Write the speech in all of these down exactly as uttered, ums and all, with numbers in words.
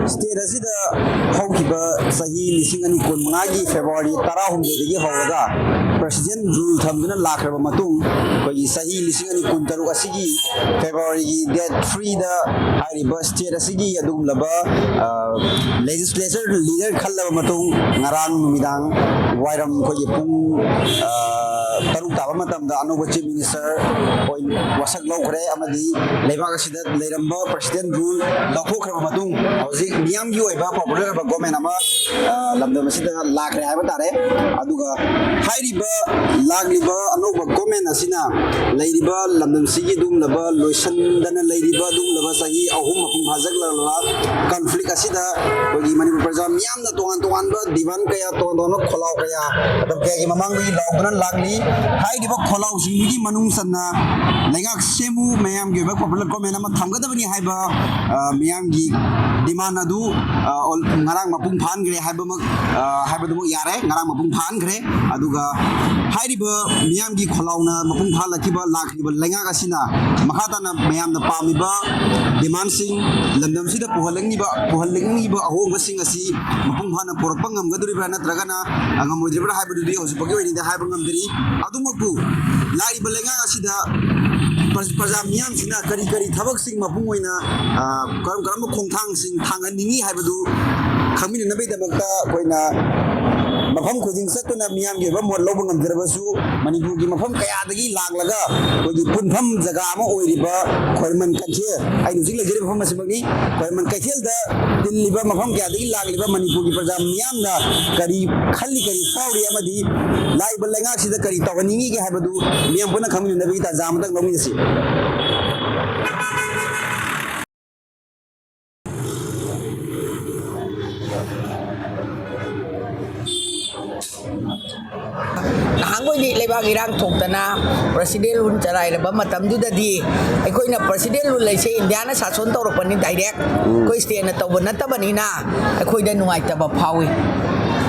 State ꯑꯁꯤꯗ ꯍꯧꯈꯤꯕ ꯆꯍꯤ ꯂꯤꯁꯤꯡ ꯑꯅꯤ ꯀꯨꯟ ꯃꯉꯥꯒꯤ ꯐꯦꯕ꯭ꯔꯨꯋꯥꯔꯤ ꯇꯔꯥꯍꯨꯝꯗꯣꯏꯗꯒꯤ ꯍꯧꯔꯒ ꯄ꯭ꯔꯦꯁꯤꯗꯦꯟ ꯔꯨꯜ ꯊꯝꯗꯨꯅ ꯂꯥꯛꯈ꯭ꯔꯕ ꯃꯇꯨꯡ, ꯑꯩꯈꯣꯏꯒꯤ ꯆꯍꯤ ꯂꯤꯁꯤꯡ ꯑꯅꯤ ꯀꯨꯟ ꯇꯔꯨꯛ ꯑꯁꯤꯒꯤ ꯐꯦꯕ꯭ꯔꯨꯋꯥꯔꯤꯒꯤ ꯗꯦꯠ ꯊ꯭ꯔꯤꯗ ꯍꯥꯏꯔꯤꯕ ꯁ꯭ꯇꯦꯠ ꯑꯁꯤꯒꯤ ꯑꯗꯨꯒꯨꯝꯂꯕ ꯂꯦꯖꯤꯁꯂꯦꯆꯔ ꯂꯤꯗꯔ ꯈꯜꯂꯕ ꯃꯇꯨꯡ, ꯉꯔꯥꯡ ꯅꯨꯃꯤꯗꯥꯡ ꯋꯥꯏꯔꯝ ꯑꯩꯈꯣꯏꯒꯤ ꯄꯨꯡ ꯇꯔꯨꯛ ꯇꯥꯕ ꯃꯇꯝꯗ ꯑꯅꯧꯕ ꯆꯤꯐ ꯃꯤꯅꯤꯁꯇꯔ ꯑꯣꯏꯅ ꯋꯥꯁꯛ ꯂꯧꯈ꯭ꯔꯦ ꯑꯃꯗꯤ ꯂꯩꯕꯥꯛ ꯑꯁꯤꯗ ꯂꯩꯔꯝꯕ ꯄ꯭ꯔꯦꯁꯤꯗꯦꯟ ꯔꯨꯜ ꯂꯧꯊꯣꯛꯈ꯭ꯔꯕ ꯃꯇꯨꯡ, ꯍꯧꯖꯤꯛ ꯃꯤꯌꯥꯝꯒꯤ ꯑꯣꯏꯕ ꯄꯣꯄꯨꯂꯔ ꯑꯣꯏꯕ ꯒꯣꯔꯃꯦꯟ ꯑꯃ ꯂꯝꯗꯝ ꯑꯁꯤꯗ ꯂꯥꯛꯈ꯭ꯔꯦ ꯍꯥꯏꯕ ꯇꯥꯔꯦ꯫ ꯑꯗꯨꯒ ꯍꯥꯏꯔꯤꯕ ꯂꯥꯛꯂꯤꯕ ꯑꯅꯧꯕ ꯒꯣꯔꯃꯦꯟ ꯑꯁꯤꯅ ꯂꯩꯔꯤꯕ ꯂꯝꯗꯝꯁꯤꯒꯤ ꯑꯗꯨꯒꯨꯝꯂꯕ ꯂꯣꯏꯁꯤꯟꯗꯅ ꯂꯩꯔꯤꯕ ꯑꯗꯨꯒꯨꯝꯂꯕ ꯆꯍꯤ ꯑꯍꯨꯝ ꯃꯄꯨꯡ ꯐꯥꯖꯛꯂꯕ ꯀꯟꯐ꯭ꯂꯤꯛ ꯑꯁꯤꯗ ꯑꯩꯈꯣꯏꯒꯤ ꯃꯅꯤꯄꯨꯔ ꯄ꯭ꯔꯖꯥ ꯃꯤꯌꯥꯝꯅ ꯇꯣꯉꯥꯟ ꯇꯣꯉꯥꯟꯕ ꯗꯤꯃꯥꯟ ꯀꯌꯥ, ꯇꯣꯉꯥꯟ ꯇꯣꯉꯥꯟꯕ ꯈꯣꯜꯂꯥꯎ ꯀꯌꯥ, ꯃꯇꯝ ꯀꯌꯥꯒꯤ ꯃꯃꯥꯡꯗꯒꯤ ꯂꯥꯎꯗꯨꯅ ꯂꯥꯛꯂꯤ꯫ ꯍꯥꯏꯔꯤꯕ ꯈꯣꯜꯂꯥꯎꯁꯤꯡꯗꯨꯒꯤ ꯃꯅꯨꯡ ꯆꯟꯅ ꯂꯩꯉꯥꯛ ꯁꯦꯝꯃꯨ, ꯃꯌꯥꯝꯒꯤ ꯑꯣꯏꯕ ꯄꯣꯄꯨꯂꯔ ꯒꯣꯔꯃꯦꯟ ꯑꯃ ꯊꯝꯒꯗꯕꯅꯤ ꯍꯥꯏꯕ ꯃꯤꯌꯥꯝꯒꯤ ꯗꯤꯃꯥꯟ ꯑꯗꯨ ꯉꯔꯥꯡ ꯃꯄꯨꯡ ꯐꯥꯍꯟꯈ꯭ꯔꯦ ꯍꯥꯏꯕꯃꯛ, ꯍꯥꯏꯕꯗꯨꯃꯛ ꯌꯥꯔꯦ꯫ ꯉꯔꯥꯡ ꯃꯄꯨꯡ ꯐꯥꯍꯟꯈ꯭ꯔꯦ꯫ ꯑꯗꯨꯒ ꯍꯥꯏꯔꯤꯕ ꯃꯤꯌꯥꯝꯒꯤ ꯈꯣꯜꯂꯥꯎꯅ ꯃꯄꯨꯡ ꯐꯥꯍꯜꯂꯛꯈꯤꯕ, ꯂꯥꯛꯂꯤꯕ ꯂꯩꯉꯥꯛ ꯑꯁꯤꯅ ꯃꯈꯥ ꯇꯥꯅ ꯃꯌꯥꯝꯅ ꯄꯥꯝꯃꯤꯕ ꯗꯤꯃꯥꯟꯁꯤꯡ, ꯂꯝꯗꯝꯁꯤꯗ ꯄꯨꯍꯜꯂꯛꯂꯤꯕ, ꯄꯨꯍꯜꯂꯛꯂꯤꯕ ꯑꯍꯣꯡꯕꯁꯤꯡ ꯑꯁꯤ ꯃꯄꯨꯡ ꯐꯥꯅ ꯄꯨꯔꯛꯄ ꯉꯝꯒꯗꯧꯔꯤꯕ꯭ꯔꯥ ꯅꯠꯇ꯭ꯔꯒꯅ ꯉꯝꯃꯣꯏꯗ꯭ꯔꯤꯕ꯭ꯔꯥ ꯍꯥꯏꯕꯗꯨꯗꯤ ꯍꯧꯖꯤꯛ ꯐꯥꯎꯒꯤ ꯑꯣꯏꯅꯗꯤ ꯍꯥꯏꯕ ꯉꯝꯗ꯭ꯔꯤ꯫ ꯑꯗꯨꯃꯛꯄꯨ ꯂꯥꯛꯂꯤꯕ ꯂꯩꯉꯥꯛ ꯑꯁꯤꯗ ꯄ꯭ꯔ-, ꯄ꯭ꯔꯖꯥ ꯃꯤꯌꯥꯝꯁꯤꯅ ꯀꯔꯤ ꯀꯔꯤ ꯊꯕꯛꯁꯤꯡ ꯃꯄꯨꯡ ꯑꯣꯏꯅ, ꯑ, ꯀꯔꯝ ꯀꯔꯝꯕ ꯈꯣꯡꯊꯥꯡꯁꯤꯡ ꯊꯥꯡꯍꯟꯅꯤꯡꯉꯤ ꯍꯥꯏꯕꯗꯨ ꯈꯪꯃꯤꯟꯅꯅꯕꯒꯤꯗꯃꯛꯇ ꯑꯩꯈꯣꯏꯅ ꯃꯐꯝ ꯈꯨꯗꯤꯡ ꯆꯠꯇꯨꯅ ꯃꯤꯌꯥꯝꯒꯤ ꯑꯣꯏꯕ ꯃꯣꯠ ꯂꯧꯕ ꯉꯝꯖꯔꯕꯁꯨ, ꯃꯅꯤꯄꯨꯔꯒꯤ ꯃꯐꯝ ꯀꯌꯥꯗꯒꯤ ꯂꯥꯛꯂꯒ ꯑꯩꯈꯣꯏꯒꯤ ꯄꯨꯟꯐꯝ ꯖꯒꯥ ꯑꯃ ꯑꯣꯏꯔꯤꯕ ꯈ꯭ꯋꯥꯏꯔꯝꯕꯟ ꯀꯩꯊꯦꯜ, ꯑꯩꯅ ꯍꯧꯖꯤꯛ ꯂꯩꯖꯔꯤꯕ ꯃꯐꯝ ꯑꯁꯤꯃꯛꯅꯤ꯫ ꯈ꯭ꯋꯥꯏꯔꯝꯕꯟ ꯀꯩꯊꯦꯜꯗ ꯇꯤꯜꯂꯤꯕ ꯃꯐꯝ ꯀꯌꯥꯗꯒꯤ ꯂꯥꯛꯂꯤꯕ ꯃꯅꯤꯄꯨꯔꯒꯤ ꯄ꯭ꯔꯖꯥ ꯃꯤꯌꯥꯝꯅ ꯀꯔꯤ ꯈꯜꯂꯤ, ꯀꯔꯤ ꯐꯥꯎꯔꯤ ꯑꯃꯗꯤ ꯂꯥꯛꯂꯤꯕ ꯂꯩꯉꯥꯛꯁꯤꯗ ꯀꯔꯤ ꯇꯧꯍꯟꯅꯤꯡꯉꯤꯒꯦ ꯍꯥꯏꯕꯗꯨ ꯃꯤꯌꯥꯝ ꯄꯨꯟꯅ ꯈꯪꯃꯤꯟꯅꯅꯕꯒꯤ ꯇꯥꯟꯖꯥ ꯑꯃꯇꯪ ꯂꯧꯃꯤꯟꯅꯁꯤ꯫ ꯅꯍꯥꯟꯈꯣꯏꯗꯤ ꯂꯩꯕꯥꯛ ꯏꯔꯥꯡ ꯊꯣꯛꯇꯅ ꯄ꯭ꯔꯦꯁꯤꯗꯦꯟ ꯔꯨꯜ ꯆꯂꯥꯏꯔꯕ ꯃꯇꯝꯗꯨꯗꯗꯤ ꯑꯩꯈꯣꯏꯅ ꯄ꯭ꯔꯦꯁꯤꯗꯦꯟ ꯔꯨꯜ ꯍꯥꯏꯁꯦ ꯏꯟꯗꯤꯌꯥꯅ ꯁꯥꯁꯣꯟ ꯇꯧꯔꯛꯄꯅꯤ ꯗꯥꯏꯔꯦꯛ, ꯑꯩꯈꯣꯏ ꯁ꯭ꯇꯦꯠꯅ ꯇꯧꯕ ꯅꯠꯇꯕꯅꯤꯅ ꯑꯩꯈꯣꯏꯗ ꯅꯨꯡꯉꯥꯏꯇꯕ ꯐꯥꯎꯏ꯫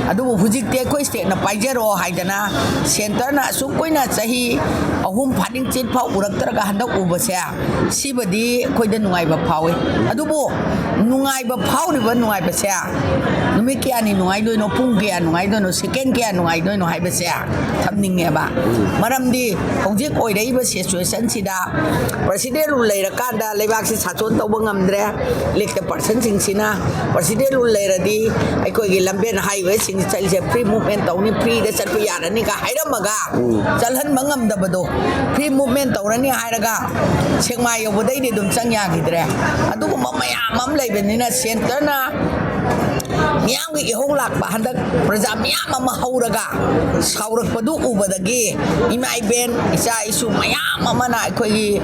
ꯑꯗꯨꯕꯨ ꯍꯧꯖꯤꯛꯇꯤ ꯑꯩꯈꯣꯏ stateꯅ ꯄꯥꯏꯖꯔꯣ ꯍꯥꯏꯗꯅ centreꯅ ꯑꯁꯨꯛ ꯀꯨꯏꯅ ꯆꯍꯤ ꯑꯍꯨꯝ ꯐꯥꯅꯤꯡꯆꯤꯠ ꯐꯥꯎ ꯎꯔꯛꯇ꯭ꯔꯒ ꯍꯟꯗꯛ ꯎꯕꯁꯦ, ꯁꯤꯕꯗꯤ ꯑꯩꯈꯣꯏꯗ ꯅꯨꯡꯉꯥꯏꯕ ꯐꯥꯎꯏ꯫ ꯑꯗꯨꯕꯨ ꯅꯨꯡꯉꯥꯏꯕ ꯐꯥꯎꯔꯤꯕ ꯅꯨꯡꯉꯥꯏꯕꯁꯦ ꯅꯨꯃꯤꯠ ꯀꯌꯥꯅꯤ ꯅꯨꯡꯉꯥꯏꯗꯣꯏꯅꯣ, ꯄꯨꯡ ꯀꯌꯥ ꯅꯨꯡꯉꯥꯏꯗꯣꯏꯅꯣ, second ꯀꯌꯥ ꯅꯨꯡꯉꯥꯏꯗꯣꯏꯅꯣ ꯍꯥꯏꯕꯁꯦ ꯊꯝꯅꯤꯡꯉꯦꯕ꯫ ꯃꯔꯝꯗꯤ ꯍꯧꯖꯤꯛ ꯑꯣꯏꯔꯛꯏꯕ situationꯁꯤꯗ President rule ꯂꯩꯔꯀꯥꯟꯗ ꯂꯩꯕꯥꯛꯁꯤ ꯁꯥꯁꯣꯟ ꯇꯧꯕ ꯉꯝꯗ꯭ꯔꯦ꯫ Elected personꯁꯤꯡꯁꯤꯅ President rule ꯂꯩꯔꯗꯤ ꯑꯩꯈꯣꯏꯒꯤ ꯂꯝꯕꯦꯟ highwayꯁꯤꯡ ꯆꯠꯂꯤꯁꯦ free movement ꯇꯧꯅꯤ, freeꯗ ꯆꯠꯄ ꯌꯥꯔꯅꯤꯒ ꯍꯥꯏꯔꯝꯃꯒ ꯆꯠꯍꯟꯕ ꯉꯝꯗꯕꯗꯣ, free movement ꯇꯧꯔꯅꯤ ꯍꯥꯏꯔꯒ ꯁꯦꯛꯃꯥꯏ ꯌꯧꯕꯗꯩꯗꯤ ꯑꯗꯨꯝ ꯆꯪ ꯌꯥꯈꯤꯗ꯭ꯔꯦ꯫ ꯑꯗꯨꯒꯨꯝꯕ ꯃꯌꯥꯝ ꯑꯃ ꯂꯩꯕꯅꯤꯅ centreꯅ ꯃꯤꯌꯥꯝꯒꯤ ꯏꯍꯧ ꯂꯥꯛꯄ, ꯍꯟꯗꯛ ꯄ꯭ꯔꯖꯥ ꯃꯤꯌꯥꯝ ꯑꯃ ꯍꯧꯔꯒ ꯁꯥꯎꯔꯛꯄꯗꯨ ꯎꯕꯗꯒꯤ ꯏꯃꯥ ꯏꯕꯦꯟ, ꯏꯆꯥ ꯏꯁꯨ ꯃꯌꯥꯝ ꯑꯃꯅ ꯑꯩꯈꯣꯏꯒꯤ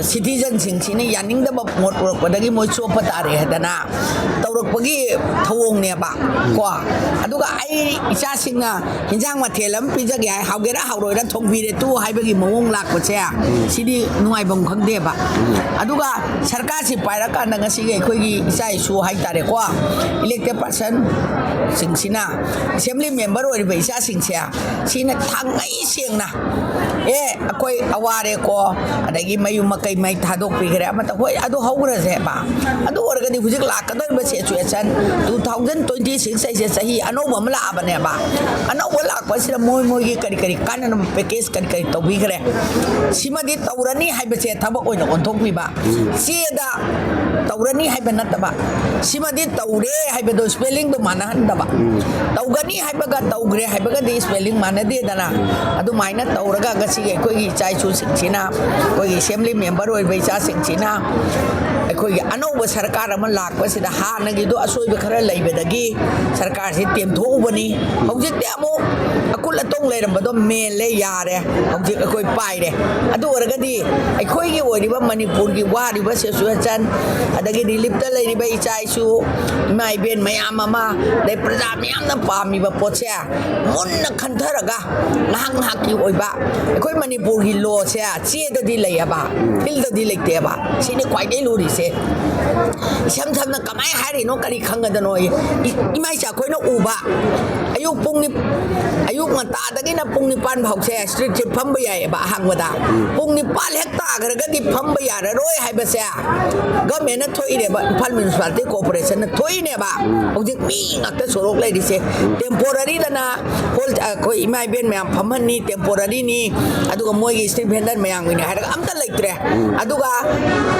citizenꯁꯤꯡꯁꯤꯅ ꯌꯥꯅꯤꯡꯗꯕ ꯃꯣꯠ ꯎꯔꯛꯄꯗꯒꯤ ꯃꯣꯏ ꯆꯣꯞꯄ ꯇꯥꯔꯦ ꯍꯥꯏꯗꯅ ꯇꯧꯔꯛꯄꯒꯤ ꯊꯧꯑꯣꯡꯅꯦꯕ ꯀꯣ꯫ ꯑꯗꯨꯒ ꯑꯩ ꯏꯆꯥꯁꯤꯡꯅ ꯍꯤꯟꯖꯥꯡ ꯃꯊꯦꯜ ꯑꯃ ꯄꯤꯖꯒꯦ ꯍꯥꯏ, ꯍꯥꯎꯒꯦꯔꯥ ꯍꯥꯎꯔꯣꯏꯔꯥ ꯊꯣꯡꯕꯤꯔꯦ ꯇꯨ ꯍꯥꯏꯕꯒꯤ ꯃꯑꯣꯡ ꯂꯥꯛꯄꯁꯦ, ꯁꯤꯗꯤ ꯅꯨꯡꯉꯥꯏꯐꯝ ꯈꯪꯗꯦꯕ꯫ ꯑꯗꯨꯒ ꯁꯔꯀꯥꯔꯁꯤ ꯄꯥꯏꯔꯀꯥꯟꯗ ꯉꯁꯤꯒꯤ ꯑꯩꯈꯣꯏꯒꯤ ꯏꯆꯥ ꯏꯁꯨ ꯍꯥꯏꯇꯥꯔꯦꯀꯣ, elected personꯁꯤꯡꯁꯤꯅ, assembly member ꯑꯣꯏꯔꯤꯕ ꯏꯆꯥꯁꯤꯡꯁꯦ, ꯁꯤꯅ ꯊꯥꯡꯉꯩ ꯁꯦꯡꯅ, ꯑꯦ, ꯑꯩꯈꯣꯏ ꯑꯋꯥꯔꯦꯀꯣ, ꯑꯗꯒꯤ ꯃꯌꯨꯝ ꯃꯀꯩ ꯃꯩ ꯊꯥꯗꯣꯛꯄꯤꯈ꯭ꯔꯦ, ꯑꯃꯇ, ꯍꯣꯏ, ꯑꯗꯨ ꯍꯧꯈ꯭ꯔꯁꯦꯕ꯫ ꯑꯗꯨ ꯑꯣꯏꯔꯒꯗꯤ ꯍꯧꯖꯤꯛ ꯂꯥꯛꯀꯗꯧꯔꯤꯕ situation two thousand twenty six ꯍꯥꯏꯁꯦ ꯆꯍꯤ ꯑꯅꯧꯕ ꯑꯃ ꯂꯥꯛꯑꯕꯅꯦꯕ꯫ ꯑꯅꯧꯕ ꯂꯥꯛꯄꯁꯤꯗ ꯃꯣꯏ ꯃꯣꯏꯒꯤ ꯀꯔꯤ ꯀꯔꯤ ꯀꯥꯟꯅꯅꯕ package ꯀꯔꯤ ꯀꯔꯤ ꯇꯧꯕꯤꯈ꯭ꯔꯦ, ꯁꯤꯃꯗꯤ ꯇꯧꯔꯅꯤ ꯍꯥꯏꯕꯁꯦ ꯊꯕꯛ ꯑꯣꯏꯅ ꯑꯣꯟꯊꯣꯛꯄꯤꯕ꯫ ꯆꯦꯗ ꯇꯧꯔꯅꯤ ꯍꯥꯏꯕ ꯅꯠꯇꯕ, ꯁꯤꯃꯗꯤ ꯇꯧꯔꯦ ꯍꯥꯏꯕꯗꯣ spellingꯗꯣ ꯃꯥꯟꯅꯍꯟꯗꯕ꯫ ꯇꯧꯒꯅꯤ ꯍꯥꯏꯕꯒ ꯇꯧꯈ꯭ꯔꯦ ꯍꯥꯏꯕꯒꯗꯤ spelling ꯃꯥꯟꯅꯗꯦꯗꯅ꯫ ꯑꯗꯨꯃꯥꯏꯅ ꯇꯧꯔꯒ ꯉꯁꯤꯒꯤ ꯑꯩꯈꯣꯏꯒꯤ ꯏꯆꯥ ꯏꯁꯨꯁꯤꯡꯁꯤꯅ, ꯑꯩꯈꯣꯏꯒꯤ assembly member ꯑꯣꯏꯕ ꯏꯆꯥꯁꯤꯡꯁꯤꯅ ꯑꯩꯈꯣꯏꯒꯤ ꯑꯅꯧꯕ ꯁꯔꯀꯥꯔ ꯑꯃ ꯂꯥꯛꯄꯁꯤꯗ ꯍꯥꯟꯅꯒꯤꯗꯣ ꯑꯁꯣꯏꯕ ꯈꯔ ꯂꯩꯕꯗꯒꯤ ꯁꯔꯀꯥꯔꯁꯤ ꯇꯦꯝꯊꯣꯛꯎꯕꯅꯤ꯫ ꯍꯧꯖꯤꯛꯇꯤ ꯑꯃꯨꯛ ꯑꯀꯨꯠ ꯑꯇꯣꯡ ꯂꯩꯔꯝꯕꯗꯣ ꯃꯦꯜꯂꯦ, ꯌꯥꯔꯦ, ꯍꯧꯖꯤꯛ ꯑꯩꯈꯣꯏ ꯄꯥꯏꯔꯦ꯫ ꯑꯗꯨ ꯑꯣꯏꯔꯒꯗꯤ ꯑꯩꯈꯣꯏꯒꯤ ꯑꯣꯏꯔꯤꯕ ꯃꯅꯤꯄꯨꯔꯒꯤ ꯋꯥꯔꯤꯕ situation, ꯑꯗꯒꯤ reliefꯇ ꯂꯩꯔꯤꯕ ꯏꯆꯥ ꯏꯁꯨ, ꯏꯃꯥ ꯏꯕꯦꯟ ꯃꯌꯥꯝ ꯑꯃ, ꯑꯗꯩ ꯄ꯭ꯔꯖꯥ ꯃꯤꯌꯥꯝꯅ ꯄꯥꯝꯃꯤꯕ ꯄꯣꯠꯁꯦ ꯃꯨꯟꯅ ꯈꯟꯊꯔꯒ, ꯉꯥꯏꯍꯥꯛ ꯉꯥꯏꯍꯥꯛꯀꯤ ꯑꯣꯏꯕ, ꯑꯩꯈꯣꯏ ꯃꯅꯤꯄꯨꯔꯒꯤ ꯂꯣꯁꯦ ꯆꯦꯗꯗꯤ ꯂꯩꯌꯦꯕ, ꯐꯤꯜꯗꯗꯤ ꯂꯩꯇꯦꯕ꯫ ꯁꯤꯅꯤ ꯈ꯭ꯋꯥꯏꯗꯒꯤ ꯂꯨꯔꯤꯁꯦ꯫ ꯏꯁꯝ ꯁꯝꯅ ꯀꯃꯥꯏꯅ ꯍꯥꯏꯔꯤꯅꯣ, ꯀꯔꯤ ꯈꯪꯒꯗꯅꯣ? ꯏ-, ꯏꯃꯥ ꯏꯆꯥ ꯑꯩꯈꯣꯏꯅ ꯎꯕ, ꯑꯌꯨꯛ ꯄꯨꯡ ꯅꯤ-, ꯑꯌꯨꯛ ꯉꯟꯇꯥꯗꯒꯤꯅ ꯄꯨꯡ ꯅꯤꯄꯥꯟ ꯐꯥꯎꯁꯦ ꯁ꯭ꯇ꯭ꯔꯤꯠꯁꯦ ꯐꯝꯕ ꯌꯥꯏꯌꯦꯕ ꯑꯍꯥꯡꯕꯗ꯫ ꯄꯨꯡ ꯅꯤꯄꯥꯟ ꯍꯦꯛ ꯇꯥꯈ꯭ꯔꯒꯗꯤ ꯐꯝꯕ ꯌꯥꯔꯔꯣꯏ ꯍꯥꯏꯕꯁꯦ ꯒꯃꯦꯟꯅ ꯊꯣꯛꯏꯅꯦꯕ, ꯏꯝꯐꯥꯜ ꯃ꯭ꯌꯨꯅꯤꯁꯤꯄꯥꯂꯤꯇꯤ ꯀꯣꯔꯄꯣꯔꯦꯁꯟꯅ ꯊꯣꯛꯏꯅꯦꯕ꯫ ꯍꯧꯖꯤꯛ ꯃꯤ ꯉꯥꯛꯇ ꯁꯣꯔꯣꯛ ꯂꯩꯔꯤꯁꯦ꯫ ꯇꯦꯝꯄꯣꯔꯔꯤꯗꯅ ꯍꯣꯜ, ꯑꯩꯈꯣꯏ ꯏꯃꯥ ꯏꯕꯦꯟ ꯃꯌꯥꯝ ꯐꯝꯍꯟꯅꯤ, ꯇꯦꯝꯄꯣꯔꯔꯤꯅꯤ, ꯑꯗꯨꯒ ꯃꯣꯏꯒꯤ ꯁ꯭ꯇ꯭ꯔꯤꯠ ꯚꯦꯟꯗꯔ ꯃꯌꯥꯝꯒꯤꯅꯤ ꯍꯥꯏꯔꯒ ꯑꯝꯇ ꯂꯩꯇ꯭ꯔꯦ꯫ ꯑꯗꯨꯒ